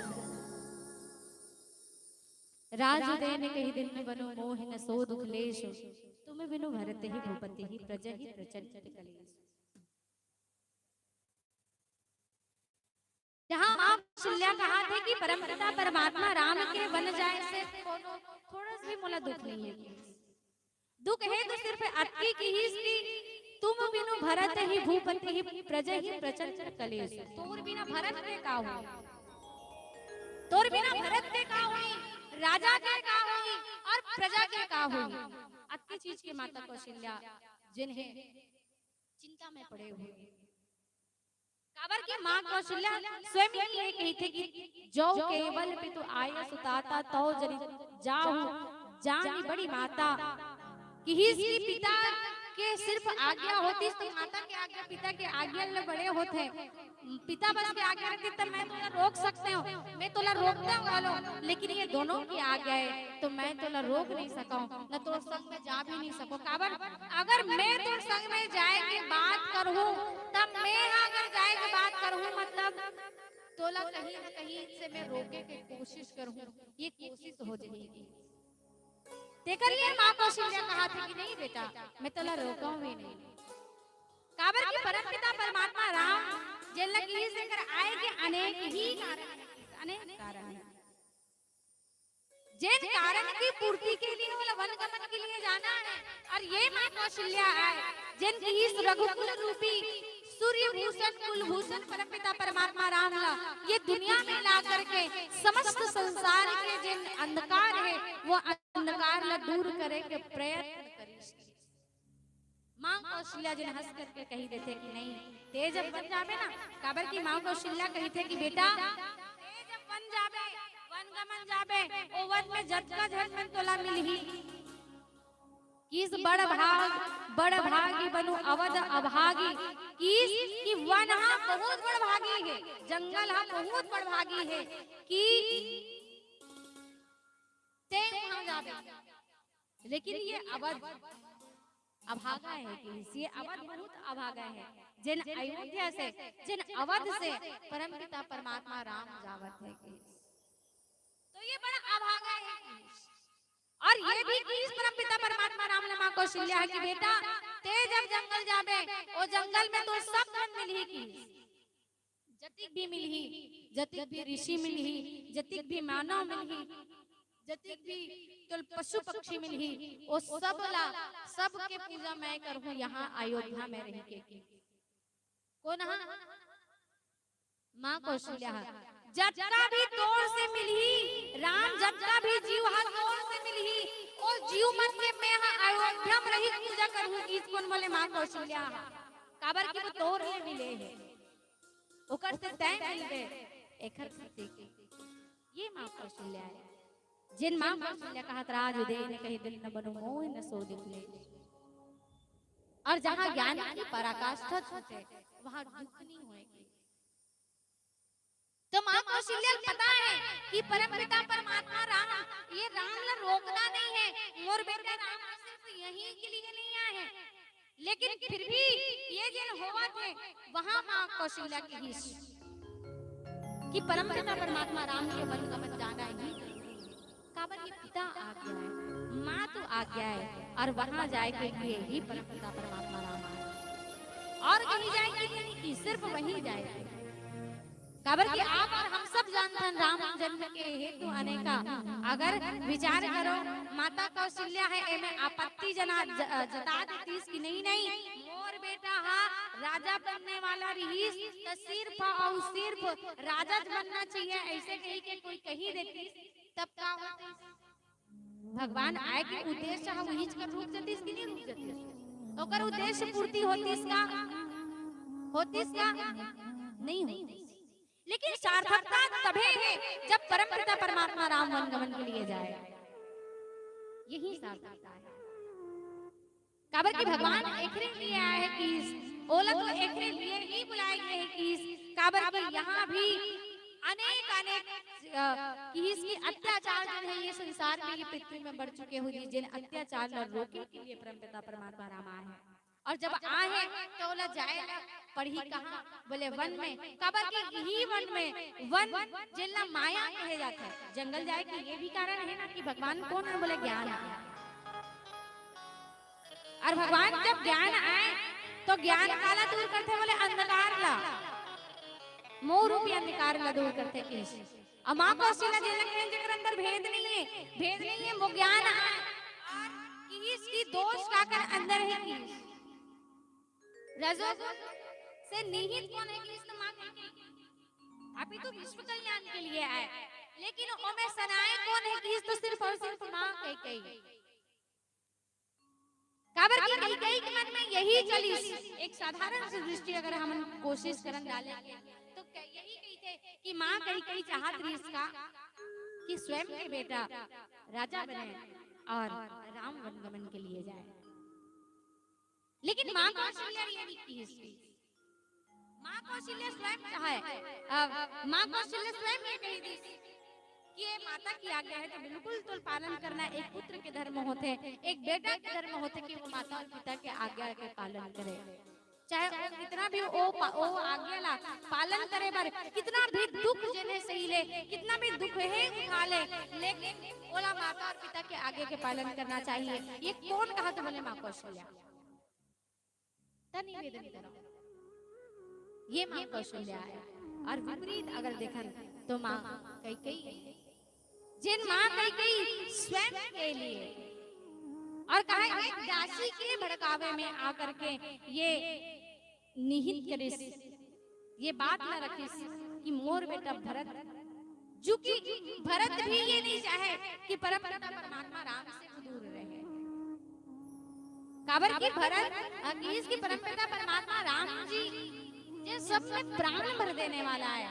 राज उदय ने कही दिन में बनो मोहि न सो दुख लेश, तुम बिनु भरत ही भूपति ही प्रजा ही प्रचंड कलेश। जहाँ माँ कौशल्या कहा थे कि परमपिता परमात्मा राम के बन जाए से कोनो थोड़ा सा भी मोला दुख नहीं है। दुख है तो सिर्फ अतकी किहिस कि तुम बिनु भरत ही भूपति ही प्रजा ही प्रचंड कलेश। तोर बिना भरत के का होई, तोर बिना भरत के का होई, राजा के का होई और प्रजा के का होई। अतकी चीज के माता कौशल्या जिन्हें चिंता में पड़े हुए। काबर कि माँ कौशल्या स्वयं ही ये कही थे कि जो केवल पितु आय सुताता तौ जनि जाहु जानी बड़ी माता। किहिस कि पिता के सिर्फ आज्ञा होती तो माता के आज्ञा, पिता के आज्ञा ले बड़े होते। पिता बस के आज्ञा रहती तब मैं तोला रोक सकते हो, मैं तोला रोकता हूँ, लेकिन ये दोनों की आज्ञा है तो मैं तोला रोक नहीं सकूँ, न तो संग में जा भी नहीं सकूँ। काबर अगर मैं तोर संग में जाए के बात करहूँ, तब मैं अगर जाए के बात करहूँ, मतलब तोला कहीं ना कहीं से मैं रोके के कोशिश करहूँ, ये कोशिश हो जाएगी। तेकर लिए माँ कौशल्या कहा थी कि नहीं बेटा, मैं तोला रोकूँ भी नहीं। काबर कि परमपिता परमात्मा राम जेला किहिस तेकर आए के अनेक ही कारण है, अनेक कारण है। जेन कारण की पूर्ति के लिए ओला वन गमन के लिए जाना है। और ये माँ कौशल्या आए, जेन किहिस रघुकुल रूपी सूर्यभूषण कुलभूषण परमपिता परमात्मा राम ला ये दुनिया में ला करके समस्त संसार के जेन अंधकार है, वो अंधकार ला दूर करे के प्रयत्न करिस। माँ कौशल्या जेन हंस करके कही देथे कि नहीं, तें जब बन जाबे ना, काबर कि माँ कौशल्या कही थे कि बेटा, तें जब बन जाबे, वन गमन जाबे, ओ वन में जतका झन मन तोला मिलही, किस बड़ भाग, बड़ भागी बनू अवध अभागी, किस कि वन हा बहुत बड़ भागी है, जंगल हा बहुत बड़ भागी है, कि तें वहां जाबे, लेकिन ये अवध अभागा है कि ये अवध बहुत अभागा है, जेन अयोध्या से, जेन अवध से परमपिता परमात्मा राम जावत है कि, तो ये बड़ा अभागा है कि, और ये भी कि परमपिता परमात्मा राम ने माँ कौशल्या है कि बेटा, तें जब जंगल जाबे, ओ जंगल में तो सब मन मिलही कि जतिक भी मिलही, जतिक भी ऋषि मिलही, जतिक भी मानव मिलही, जतिक भी तोल पशु पक्षी मिलही, ओ सब ला, सब के पूजा मैं करहूँ यहाँ अयोध्या में रह के। कौन हा? माँ कौशल्या हा। जतका भी तोर से मिलही, राम जतका भी जीव हा तोर से मिलही, ओ जीव मन के मैं हा अयोध्या में रही पूजा करहूँ, किस कोन बोले माँ कौशल्या हा। काबर कि वो तोर ले मिले है। ओकर से तय मिलबे, एखर खातिर ये माँ कौशल्या है। जेन माँ कौशल्या कहत राज उदय ने कही दिन न बनो मोहि न सो दुख लेश। और जहाँ ज्ञान की पराकाष्ठा छूटे, वहाँ दुख नहीं होएगी। तो माँ कौशल्या पता है कि परमपिता परमात्मा राम, ये राम ला रोकना नहीं है, मोर बेटा राम सिर्फ यहीं के लिए नहीं आए हैं, लेकिन फिर भी ये जेन होवत हे, वहां मां कौशल्या किहिस कि परमपिता परमात्मा राम के वन गमन जाना ही जरूरी हे। काबर कि पिता आज्ञा हे, माँ तो आज्ञा हे, और वहां जाए के लिए ही परमपिता परमात्मा राम आए। और कहीं जाए के लिए नहीं, सिर्फ वहीं जाए के। काबर कि आप और हम सब जानथन, राम जन्म के हेतु आने का अगर विचार करो, माता कौशल्या हे, एमे आपत्ति जना ज-, जता देतीस कि नहीं, नहीं, मोर बेटा हा राजा बनने वाला रहिस, त सिर्फ और सिर्फ राजा बनना चाहिए, ऐसे कही के कोई कही देतीस, तब का होतीस? भगवान आए के उद्देश्य ह उहीच कर रुक जतिस कि नहीं रुक जतिस? ओकर उद्देश्य पूर्ति होतिस का? होतिस का? नहीं होतिस। लेकिन सार्थकता तभे हे जब परमपिता परमात्मा राम वन गमन के लिए जाए। यही सार्थकता हे। काबर कि भगवान एकरे लिए आए हे किहिस, ओला तो एकरे लिए ही बुलाए गए हे किहिस। काबर कि यहाँ भी अनेक अनेक, अ, किहिस कि अत्याचार जो हे ये संसार में, ये पृथ्वी में बढ़ चुके हुए, जिन अत्याचार ला रोके के लिए परमपिता परमात्मा राम आए हे। और जब आए हे तो ओला जाए ला पड़ही कहाँ? बोले वन में। काबर कि इही वन में, वन जेला माया कहे जाथे, जंगल जाए के ये भी कारण हे ना कि भगवान कोन हे? बोले ज्ञान हे। और भगवान जब ज्ञान आए तो ज्ञान काला दूर करथे? बोले अंधकार ला, मोह रूपी अंधकार ला दूर करथे किहिस। अउ माँ कौशल्या जेला कहे जेकर अंदर भेद नहीं हे, भेद नहीं हे, वो ज्ञान आए। और किहिस कि दोष काकर अंदर हे किहिस? रजोगुण से निहित कोन हे किहिस? तो माँ कौशल्या। अभी तो विश्व कल्याण के लिए आए, लेकिन ओमे सनाए कोन हे किहिस? तो सिर्फ और सिर्फ माँ कैकेयी। काबर कि कैकेयी के मन में यही चलिस। एक साधारण सी दृष्टि अगर हमन कोशिश करन डाले के, तो कै-, यही कहिथे कि माँ कैकेयी चाहत रहिस का कि स्वयं के बेटा राजा बने और राम वन गमन के लिए जाए। लेकिन माँ कौशल्या ये नहीं किहिस। माँ कौशल्या स्वयं चाहे, अ, माँ कौशल्या स्वयं ये कही दिस कि ये माता की आज्ञा हे तो बिल्कुल तो पालन करना। एक पुत्र के धर्म होथे, एक बेटा के धर्म होथे कि वो माता और पिता के आज्ञा के पालन करे। चाहे वो कितना भी ओ पा-, ओ आज्ञा ला पालन करे बर कितना भी दुख जेने सही ले, कितना भी दुख हे उठा ले, लेकिन ओला माता और पिता के आज्ञा के पालन करना चाहिए। ये कोन कहत हे? बोले माँ कौशल्या। त निवेदन करो, ये माँ कौशल्या आए। और विपरीत अगर देखन तो माँ कैकेयी, जेन माँ कैकेयी स्वयं के लिए और कहा एक दासी के भड़कावे में आकर के ये निहित करिस, ये बात ना रखिस कि मोर बेटा भरत, जो कि भरत भी ये नहीं चाहे कि परमपिता परमात्मा राम से वो दूर रहे। काबर कि भरत अ, किहिस कि परमपिता परमात्मा राम जी जे सब में प्राण भर देने वाला हे,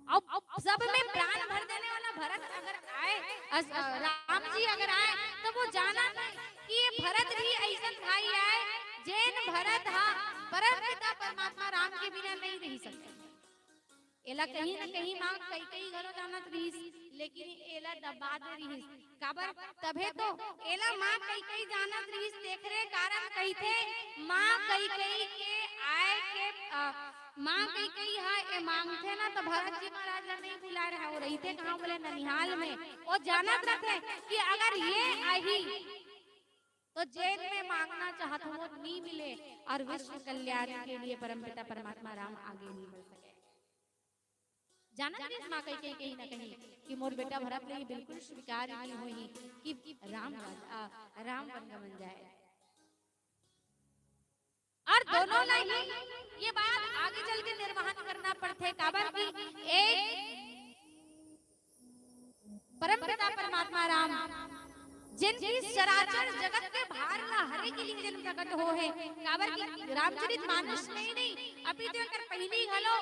अब सब में प्राण भर देने वाला भरत अगर आए, अस-, अ, राम जी अगर आए, तो वो जानत हे कि ये भरत भी अइसन भाई आए, जेन भरत हा परमपिता परमात्मा राम के बिना नहीं रह सकता। एला कहीं न कहीं माँ कैकेयी घलो जानत रहिस, लेकिन एला दबा दे रहिस। काबर? तभे तो एला माँ कैकेयी जानत रहिस, तेखरे कारण कहिथे, माँ कैकेयी के आए के, अ, माँ कैकेयी ह ए मांगथे ना, तो भरत जी महाराज ला नहीं बुलाए रहे, वो रहिथे कहाँ? बोले ननिहाल में। वो जानत रहिथे कि अगर ये आही, तो जेन में मांगना चाहत हूँ, वो नहीं मिले, और विश्व कल्याण के लिए परमपिता परमात्मा राम आगे नहीं बढ़ सके। जानत रहिस माँ कैकेयी कहीं ना कहीं कि मोर बेटा भरत ले बिल्कुल स्वीकार नहीं होही कि राम राज-, आ, राम वन गमन जाए। और दोनों ला ही ये बात आगे चल के निर्वहन करना पड़थे, काबर कि एक परमपिता परमात्मा राम, जेन कि चराचर जगत के भार ला हरे के लिए जेन प्रकट हो हे, काबर कि रामचरित मानस में ही नहीं, अभी तो एकर पहली घलो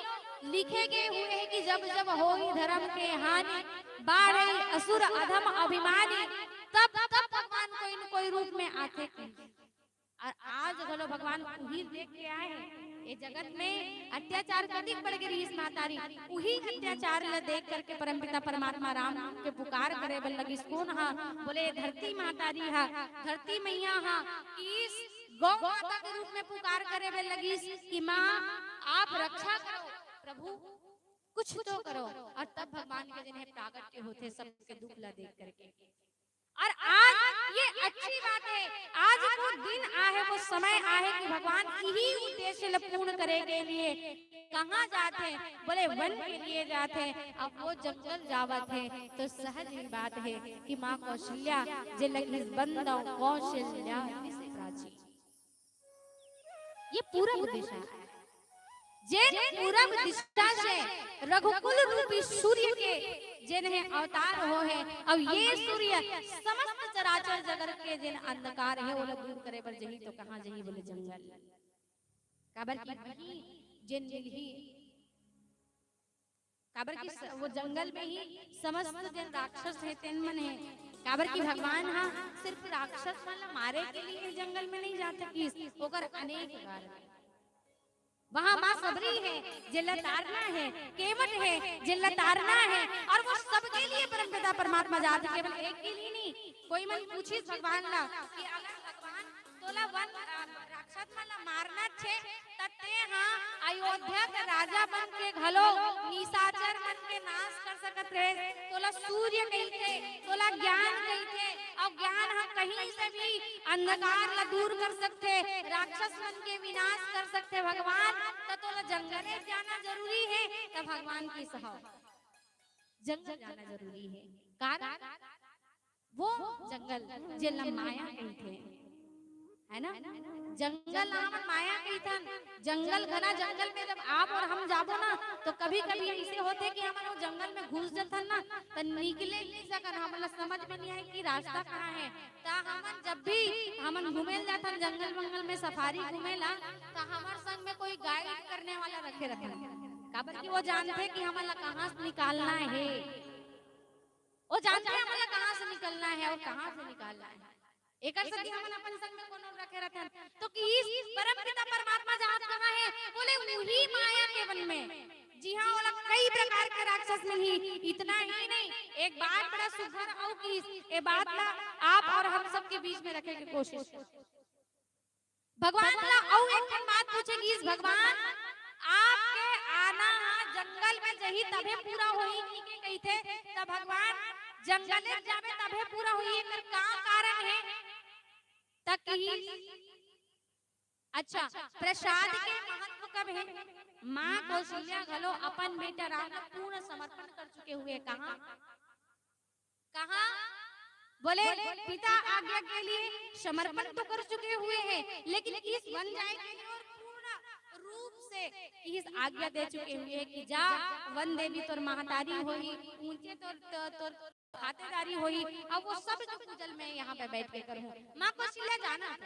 लिखे गए हुए हे कि जब जब होई धर्म के हानि, बाढ़ई असुर अधम अभिमानी, तब तब भगवान कोई न कोई रूप में आथे। और आज घलो भगवान उही देख के आए हे। ये जगत में अत्याचार कतिक बढ़ गे रहिस महतारी, उही अत्याचार ला देख करके परमपिता परमात्मा राम के पुकार करे बर लगिस। कोन हा? बोले धरती महतारी हा, धरती मैया हा, कि इस गौ माता के रूप में पुकार करे बर लगिस कि माँ, आप रक्षा करो, प्रभु कुछ तो करो। और तब भगवान के जिन्हें प्रागट्य होथे सबके दुख ला देख करके। और आज ये अच्छी बात है, आज वो दिन आहे, वो समय आहे कि भगवान इही उद्देश्य ला पूर्ण करे के लिए कहाँ जात हे? बोले वन के लिए जात हे। अब वो जंगल जावत हे तो सहज ही बात है कि माँ कौशल्या जे लगिस बंदौ कौशल्या निज प्राची। ये पूरब दिशा है। जेन पूरब दिशा से रघुकुल रूपी सूर्य के जेन हे अवतार हो हे, अउ ये सूर्य समस्त चराचर जगत के जेन अंधकार हे, ओला दूर करे बर जही तो कहाँ जही? बोले जंगल। काबर कि वही जेन मिलही, काबर कि स-, वो जंगल में ही समस्त जेन राक्षस हे तेन मन हे। काबर कि भगवान हा सिर्फ राक्षस मन ला मारे के लिए जंगल में नहीं जात किस, ओकर अनेक कारण हे। वहाँ माँ सबरी हे, जेला तारना हे, केवट हे, जेला तारना हे, और वो सबके लिए परमपिता परमात्मा जात हे, केवल एक के लिए नहीं। कोई मन पूछिस भगवान ला कि अगर भगवान तोला वन, अ, राक्षस मन ला मारना हे, त तें हा अयोध्या के राजा बन के घलो निशाचर मन के नाश कर सकत रहे। तोला सूर्य कहिथे, तोला ज्ञान कहिथे, अउ ज्ञान ह कहीं से भी अंधकार ला दूर कर सकथे, राक्षस मन के विनाश कर सकथे भगवान। त तोला जंगले जाना जरूरी हे, त भगवान किस हव, जंगल जाना जरूरी हे। कारण वो जंगल जेला माया कहिथे, है ना? जंगल ला हमन माया कहिथन। जंगल, घना जंगल में जब आप और हम जाबो ना, तो कभी-कभी ऐसे होथे कि हमन वो जंगल में घुस जथन ना, त निकले नहीं सकन, हमन ला समझ में नहीं आए कि रास्ता कहाँ हे। त हमन जब भी हमन घूमे ल जाथन जंगल वंगल में, सफारी घूमे ला, त हमर संग में कोई गाइड करने वाला रखे रथन, काबर कि वो जानथे कि हमन ला कहाँ से निकालना हे। वो जानथे हमन ला कहाँ से निकलना हे और कहाँ से निकालना हे। एकर सेती हमन अपन संग में कोनो रखे रथन। तो किस परम पिता परमात्मा जात कहाँ हे? बोले उही माया के वन में, जिहाँ ओला कई प्रकार के राक्षस मिलही। इतना ही नहीं, एक बात बड़ा सुघर अउ किस, ए बात ला आप और हम सबके बीच में रखे के कोशिश करो। भगवान ला अउ एक ठन बात पूछे गिस, भगवान, आपके आना ह जंगल में जही तभे पूरा होही कहिके कहिथे, त भगवान जंगले जाबे तभे पूरा होही, एकर का कारण हे? त किहिस, अच्छा, प्रसाद के महत्व कब हे? माँ कौशल्या घलो अपन बेटा राम ला पूर्ण समर्पण कर चुके हुए। कहाँ? कहाँ? बोले, पिता आज्ञा के लिए समर्पण तो कर चुके हुए हैं, लेकिन इस वन जाए के लिए और पूर्ण रूप से इस आज्ञा दे चुके हुए हैं कि जा, वन देवी तोर महतारी होही, ऊंचे तोर, तोर, तोर खातेदारी होही। अब वो सब जो पूजल मैं यहाँ पे बैठ के करूँ, माँ कौशल्या जाना।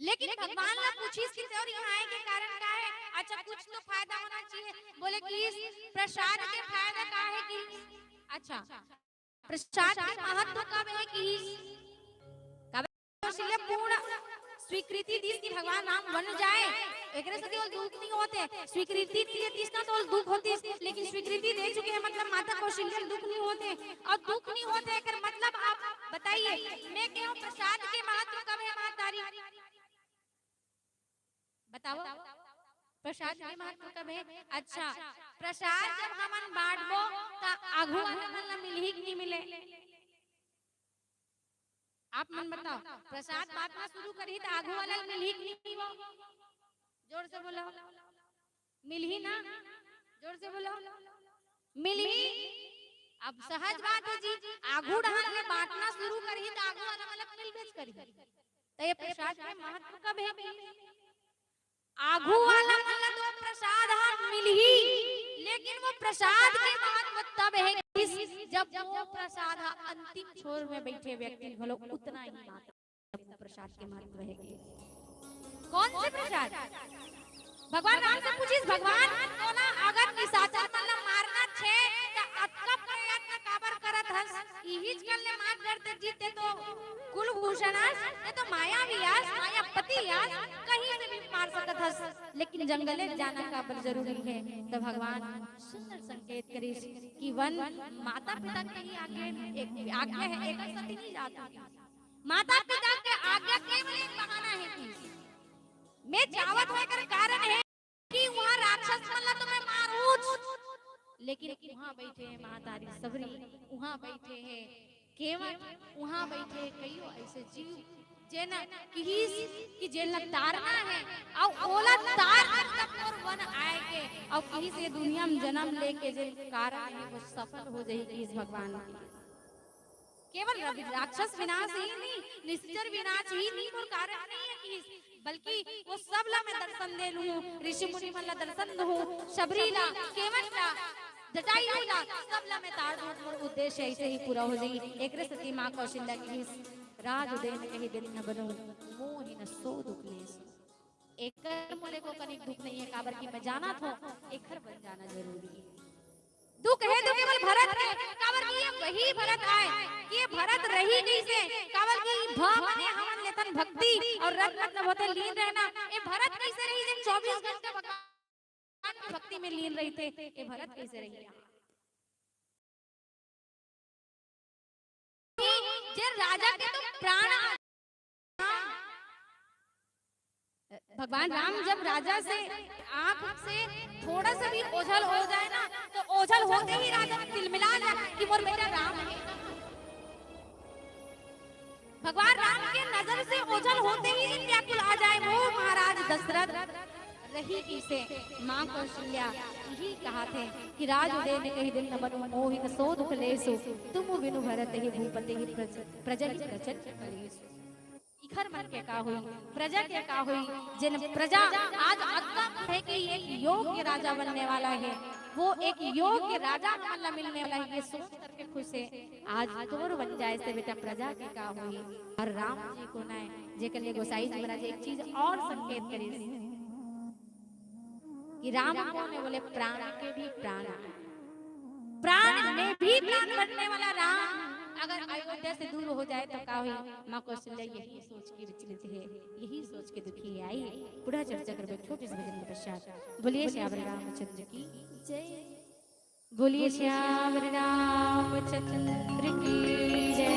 लेकिन भगवान ला पूछिस कि तोर यहाँ आए के कारण का हे? अच्छा, कुछ तो फायदा होना चाहिए। बोले कि इस प्रसाद के फायदा का हे कि, अच्छा, प्रसाद के महत्व कब हे कि इस, कब कौशल्या पूर्ण स्वीकृति दिस कि भगवान राम वन जाए, एकरे सेती ओला दुख नहीं होथे। स्वीकृति दिए दिस ना तो ओला दुख होतिस, लेकिन स्वीकृति दे चुके हैं, मतलब माता कौशल्या दुख नहीं होथे। और दुख नहीं होथे, एकर मतलब आप बताइए, मैं कहूँ प्रसाद के महत्व कब हे महतारी? बताओ, प्रसाद के महत्व कब हे? अच्छा, प्रसाद जब हमन बांटबो त आघू वाला मन ला मिलही कि नहीं मिले? आप मन बताओ, प्रसाद बांटना शुरू करही त आघू वाला ला मिलही कि नहीं वो? जोर से बोलो, मिलही ना? जोर से बोलो, मिलही। अब सहज बात हे जी, आघू डहर ले बांटना शुरू करही त आघू वाला मन ला मिलबेच करही। त ये प्रसाद के महत्व कब हे? आघू वाला मन ला तो प्रसाद ह मिलही, लेकिन वो प्रसाद के महत्व तब हे कि जब वो प्रसाद ह अंतिम छोर में बैठे व्यक्ति घलो उतना ही मात्रा में प्रसाद के महत्व हे कि कौन से प्रसाद? भगवान राम से पूछिस, भगवान, तोला अगर निशाचर मन ला मारना हे, त अतका प्रयत्न काबर करत हस? इहीच कर ले मार डरते जी, तें तो कुलभूषण अस, तें तो मायावी अस, मायापति अस, कहीं से भी मार सकत हस, लेकिन जंगले जाना काबर जरूरी हे? त भगवान सुंदर संकेत करिस कि वन माता पिता के ही आज्ञा, एक आज्ञा हे, एकर सेती नहीं जात। माता पिता के आज्ञा केवल एक मैं जावत होय कर कारण हे कि उहाँ राक्षस मन ला तो मैं मारूच, लेकिन उहाँ बइठे हे महतारी सबरी, उहाँ बइठे हे केवट, उहाँ बइठे हे कइयो अइसे जीव, जेन किहिस कि जेन ला तारना हे, अउ ओला तार कर तब मोर वन आए के, अउ किहिस ये दुनिया म जनम लेके जेन कारण हे, वो सफल हो जाही, किहिस भगवान। केवल रवि-, राक्षस विनाश ही नहीं, निश्चर विनाश ही नहीं मोर कारण नहीं हे किहिस, बल्कि वो सब ला मैं दर्शन दे लूँ, ऋषि मुनि मन ला दर्शन दूँ, शबरी ला, केवट ला, जटायु ला, सब ला मैं तार दूँ, मोर उद्देश्य अइसे ही पूरा हो जाही। एकरे सेती माँ कौशल्या किहिस, "राज उदय न कहि दिन न बनो, मोहि न सो दुख लेसु।" एकर मोले को कनिक दुख नहीं हे, काबर कि मैं जानत हों, एकर बन जाना जरूरी हे। दुख हे तो केवल भरत के, काबर कि ये वही भरत आय, कि ये भरत रही कइसे, काबर कि भ माने हमन लेथन भक्ति अउ रत मतलब होथे लीन रहना। ये भरत कइसे रही, जेन चौबीस घंटा भगवान के भक्ति में लीन रहिथे, ये भरत कइसे रही? जेन राजा के तो प्राण भगवान राम जब राजा से आंख से थोड़ा सा भी ओझल हो जाए ना, तो ओझल होते ही राजा तिलमिला जाए कि मोर बेटा राम हे। भगवान राम के नजर से ओझल होते ही व्याकुल आ जाए, वो महाराज दशरथ रही कइसे। माँ कौशल्या यही कहथे कि "राज उदय न कहि दिन न बनो, मोहि न सो दुख लेसु, तुम बिनु भरत ही भूपति ही प्रज-, प्रजहि प्रचंड कलेसु।" इखर मन के का होही, प्रजा के का होही, जेन प्रजा आज अतका हे कि एक योग्य राजा बनने वाला हे, वो एक योग्य राजा हमन ला मिलने वाला हे, ये सोच करके खुश हे। आज तोर बन जाए से बेटा प्रजा के का होही। अउ राम जी कोन आय, जेकर ले गोसाई जी महाराज एक चीज अउ संकेत करिस कि राम कोन हे, बोले प्राण के भी प्राण। प्राण में भी प्राण बनने वाला राम अगर अयोध्या से दूर हो जाए तो का होही? माँ कौशल्या यही सोच के विचलित हे, यही सोच के दुखी हे। आइए, पूरा चर्चा करबे छोटे से भजन के पश्चात। बोलिए सियावर रामचंद्र की जय। बोलिए सियावर रामचंद्र की जय।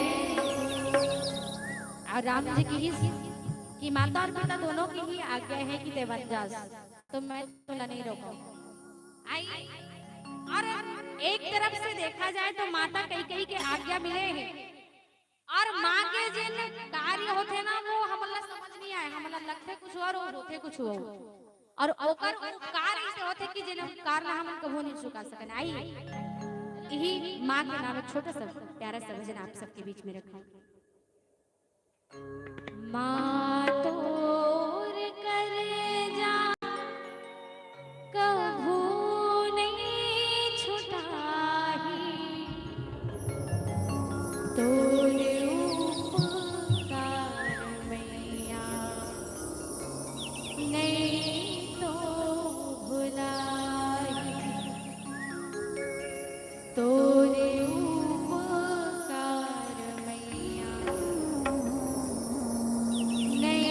अउ राम जी किहिस कि माता अउ पिता दोनों की ही आज्ञा हे कि तैं वन जास, तो मैं तोला नहीं रोकूं। आइए, अउ एक तरफ से देखा जाए तो माता कैकेयी के आज्ञा मिले हे, अउ माँ के जेन कार्य होथे ना, वो हमन ला समझ नहीं आए, हमन ला लगथे कुछ अउ होथे कुछ अउ। अउ ओकर उपकार अइसे होथे कि जेन उपकार ला हमन कभू नहीं चुका सकन। आइए, यही माँ के नाम एक छोटा सा प्यारा सा भजन आप सबके बीच में रखूं। माँ तोर करेजा कभू नहीं छुटाही, तोर उपकार मैया नहीं तो भुलाही। तोर उपकार मैया नहीं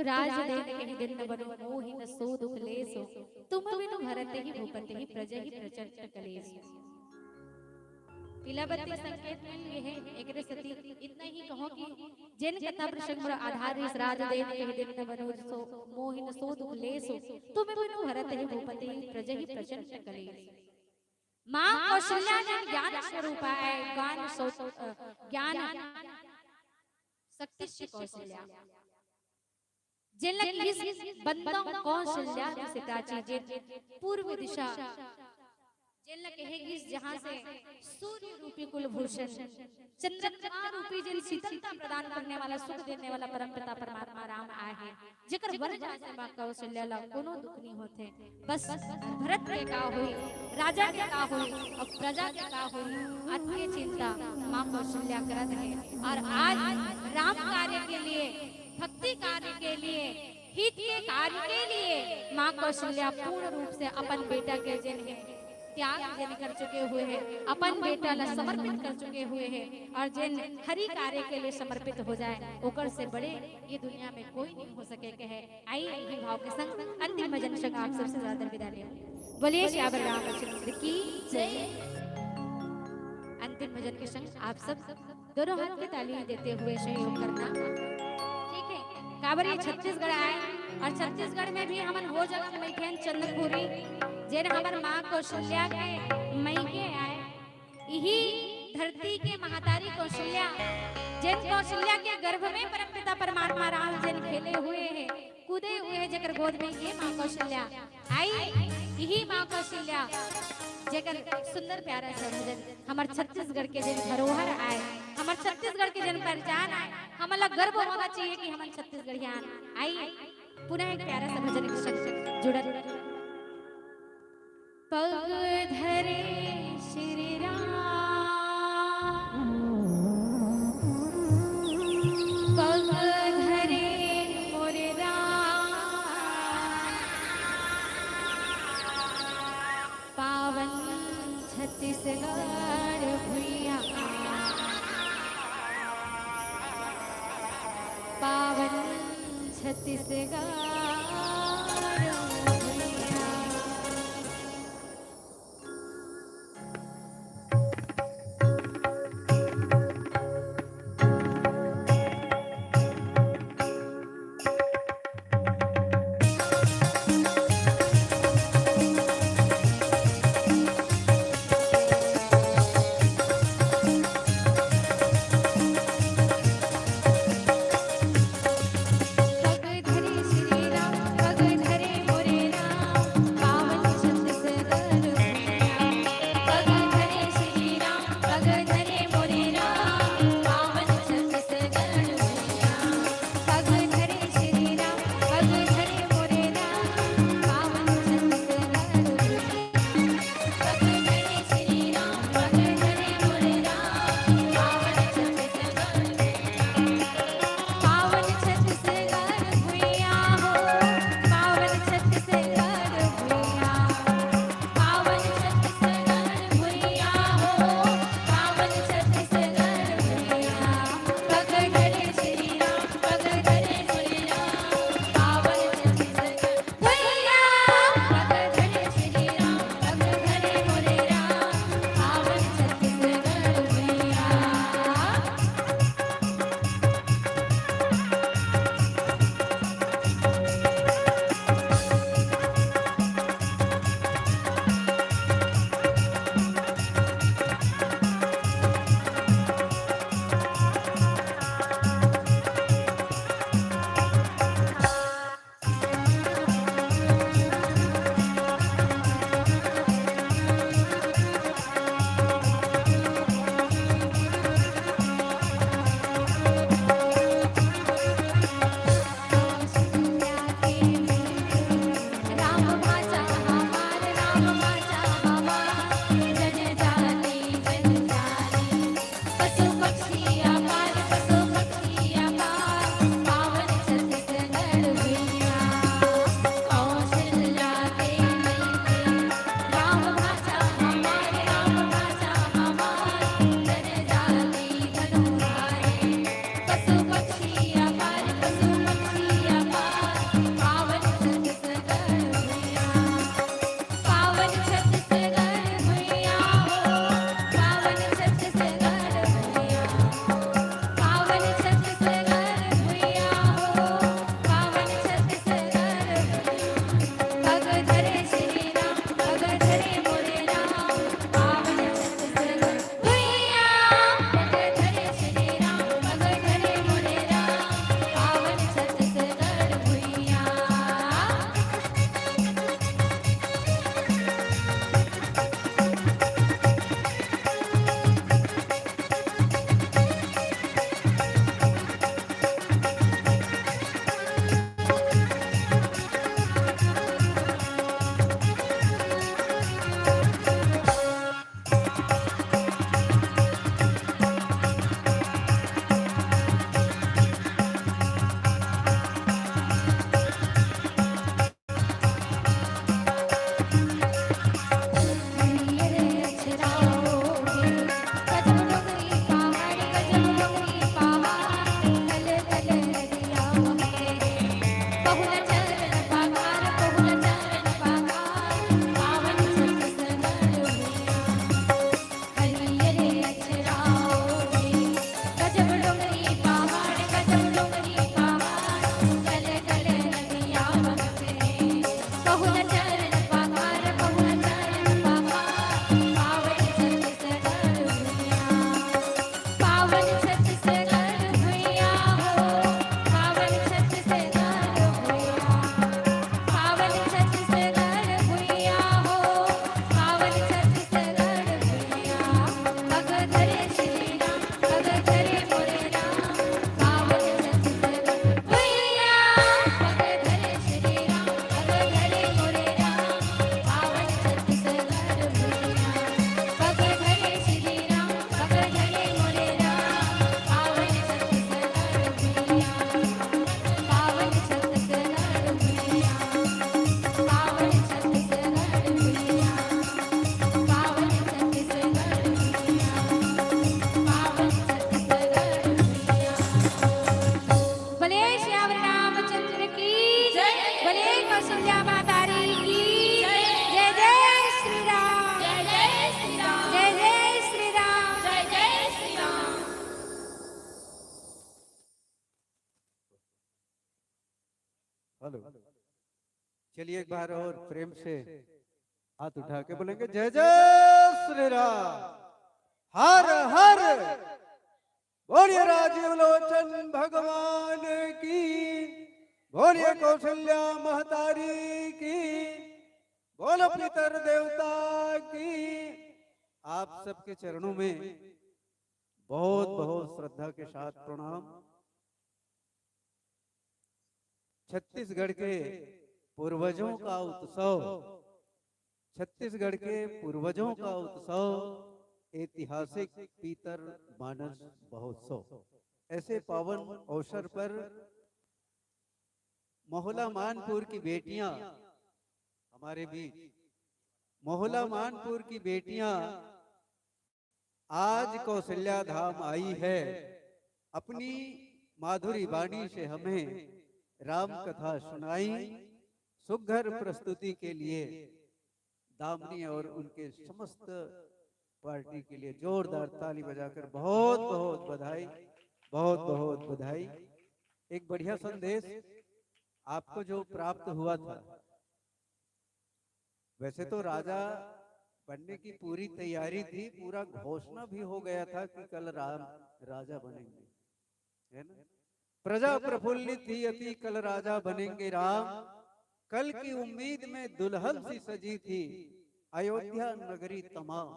राज देन कहि दिन न बनो, मोहि न सो दुख लेसो। तुम बिनु भरत ही भूपति ही प्रजा ही प्रचंड कलेसो। तिलाबत्ती संकेत में ये है, एकरे सती इतना ही कहो कि जेन कथा प्रसंग मोर आधार रिस, राज देन कहि दिन न बनो, सो मोहि न सो दुख लेसो, तुम बिनु भरत ही भूपति प्रजा ही प्रचंड कलेसो। माँ कौशल्या जन ज्ञान स्वरूप आय, ज्ञान सौ-, अ, ज्ञान शक्ति से कौशल्या। जेन ल किहिस बंदौ कौशल्या दिस प्राची, जेन पूर्व दिशा, जेन ल कहे गिस जहाँ से सूर्य रूपी कुलभूषण, चंद्रमा रूपी जेन शीतलता प्रदान करने वाला, सुख देने वाला परमपिता परमात्मा राम आय हे, जेकर वर जात से माँ कौशल्या ला कोनो दुख नहीं होथे। बस भरत के का होई, राजा के का होई, अउ प्रजा के का होई, अतके चिंता माँ कौशल्या करत हे। अउ आज राम कार्य के लिए, भक्ति कार्य के लिए, हित के कार्य के लिए माँ कौशल्या पूर्ण रूप से अपन बेटा के जेन हे त्याग जेन कर चुके हुए हे, अपन बेटा ला समर्पित कर चुके हुए हे, अउ जेन हरि कार्य के लिए समर्पित हो जाए, ओकर से बड़े ये दुनिया में कोई नहीं हो सके कहे। आइए, इही भाव के संग अंतिम भजन संग आप सबसे ज्यादा विदा लेवत। बोलिए सियावर रामचंद्र की जय। अंतिम भजन के संग आप सब दोनों हाथ की ताली देते हुए सहयोग करना, ठीक है? काबर ये छत्तीसगढ़ आय अउ छत्तीसगढ़ में भी हमन वो जगह में बइठे हन चंद्रपुरी, जेन हमर माँ कौशल्या के मइके आय। इही धरती के महतारी कौशल्या, जेन कौशल्या के गर्भ में परमपिता परमात्मा राम जेन खेले हुए हे, कूदे हुए हे, जेकर गोद में ये माँ कौशल्या आई, इही माँ कौशल्या, जेकर सुंदर प्यारा सा भजन, हमर छत्तीसगढ़ के जेन धरोहर आय, हमर छत्तीसगढ़ के जेन पहचान आय, हमन ला गर्व होना चाहिए कि हमन छत्तीसगढ़िया आई। पुनः एक प्यारा सा भजन के संग जुड़त। पग धरे श्री राम, पग धरे मोरे राम, पावन छत्तीसगढ़ भुइयाँ, पावन छत्तीसगढ़ भुइयाँ। पग धरे श्री राम, पग धरे मोरे चलिए, एक बार और प्रेम से हाथ उठा के बोलेंगे, जय जय श्री राम, हर हर। बोलिए राजीव लोचन भगवान की, बोलिए कौशल्या महतारी की, बोलो पितर देवता की। आप सबके चरणों में बहुत बहुत श्रद्धा के साथ प्रणाम। छत्तीसगढ़ के पूर्वजों का उत्सव, छत्तीसगढ़ के पूर्वजों का उत्सव, ऐतिहासिक पीतर मानस महोत्सव। ऐसे पावन अवसर पर मोहला मानपुर की बेटियां हमारे बीच, मोहला मानपुर की बेटियां आज कौशल्या धाम आई है, अपनी माधुरी वाणी से हमें राम कथा सुनाई। सुघर प्रस्तुति के लिए दामिनी और उनके समस्त पार्टी के लिए जोरदार ताली बजाकर बहुत बहुत बधाई, बहुत बहुत बधाई। एक बढ़िया संदेश आपको जो प्राप्त हुआ था, वैसे तो राजा बनने की पूरी तैयारी थी, पूरा घोषणा भी हो गया था कि कल राम राजा बनेंगे, है ना? प्रजा प्रफुल्लित थी अति, कल राजा बनेंगे राम। कल की उम्मीद में दुल्हन सी सजी थी अयोध्या नगरी तमाम,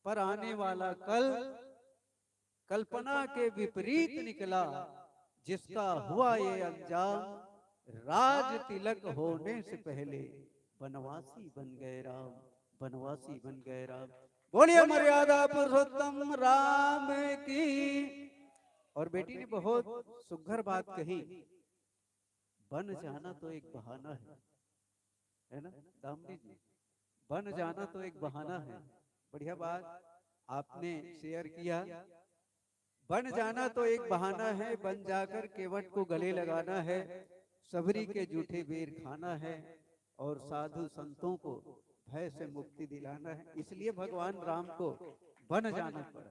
पर आने वाला कल कल्पना के विपरीत निकला, जिसका हुआ ये अंजाम, राज तिलक होने से पहले बनवासी बन गए राम, बनवासी बन गए राम। बोलिए मर्यादा पुरुषोत्तम राम की। और बेटी ने बहुत सुघर बात कही, बन जाना तो एक बहाना है, है ना दामिनी जी? बन जाना तो एक बहाना है। बढ़िया बात आपने शेयर किया। बन जाना तो एक बहाना है, बन जाकर केवट को गले लगाना है, सबरी के जूठे बेर खाना है और साधु संतों को भय से मुक्ति दिलाना है। इसलिए भगवान राम को बन जाना पड़ा।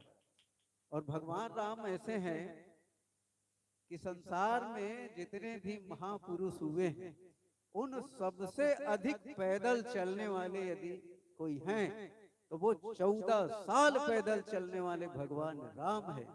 और भगवान राम ऐसे हैं कि संसार में जितने भी महापुरुष हुए हैं, उन सबसे अधिक पैदल चलने वाले यदि कोई हैं, तो वो चौदह साल पैदल चलने वाले भगवान राम है।